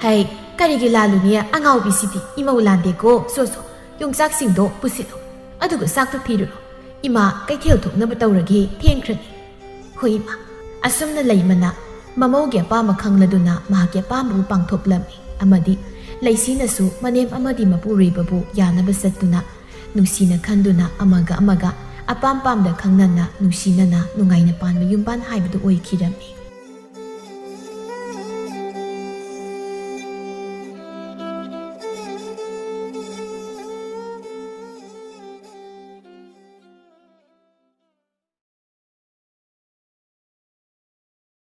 "ꯍꯩ, ꯀꯔꯤꯒꯤ ꯂꯥꯜꯂꯨꯅꯤ ꯑꯉꯥꯎꯕꯤꯁꯤꯗꯤ? ꯏꯃꯧ ꯂꯥꯟꯗꯦꯀꯣ꯫ ꯁꯣ, ꯁꯣ, ꯌꯣꯡꯆꯥꯛꯁꯤꯡꯗꯣ ꯄꯨꯁꯤꯜꯂꯨ꯫ ꯑꯗꯨꯒ ꯆꯥꯛꯇꯣ ꯊꯤꯔꯨꯔꯣ꯫ ꯏꯃꯥ ꯀꯩꯊꯦꯜ ꯊꯣꯛꯅꯕ ꯇꯧꯔꯒꯦ, ꯊꯦꯡꯈ꯭ꯔꯅꯤ꯫" "ꯍꯣꯏ ꯏꯃꯥ꯫" ꯑꯁꯨꯝꯅ ꯂꯩꯃꯅ ꯃꯃꯧꯒꯤ ꯑꯄꯥꯝꯕ ꯈꯪꯂꯗꯨꯅ ꯃꯍꯥꯛꯀꯤ ꯑꯄꯥꯝꯕꯕꯨ ꯄꯥꯡꯊꯣꯛꯂꯝꯃꯤ꯫ ꯑꯃꯗꯤ ꯂꯩꯁꯤꯅꯁꯨ ꯃꯅꯦꯝ ꯑꯃꯗꯤ ꯃꯄꯨꯔꯣꯏꯕꯕꯨ ꯌꯥꯅꯕ ꯆꯠꯇꯨꯅ, ꯅꯨꯡꯁꯤꯅ ꯈꯟꯗꯨꯅ, ꯑꯃꯒ ꯑꯃꯒ ꯑꯄꯥꯝ ꯄꯥꯝꯗ ꯈꯪꯅꯅ, ꯅꯨꯡꯁꯤꯅꯅ, ꯅꯨꯡꯉꯥꯏꯅ ꯄꯥꯟꯕ ꯌꯨꯝꯕꯥꯟ ꯍꯥꯏꯕꯗꯨ ꯑꯣꯏꯈꯤꯔꯝꯃꯤ꯫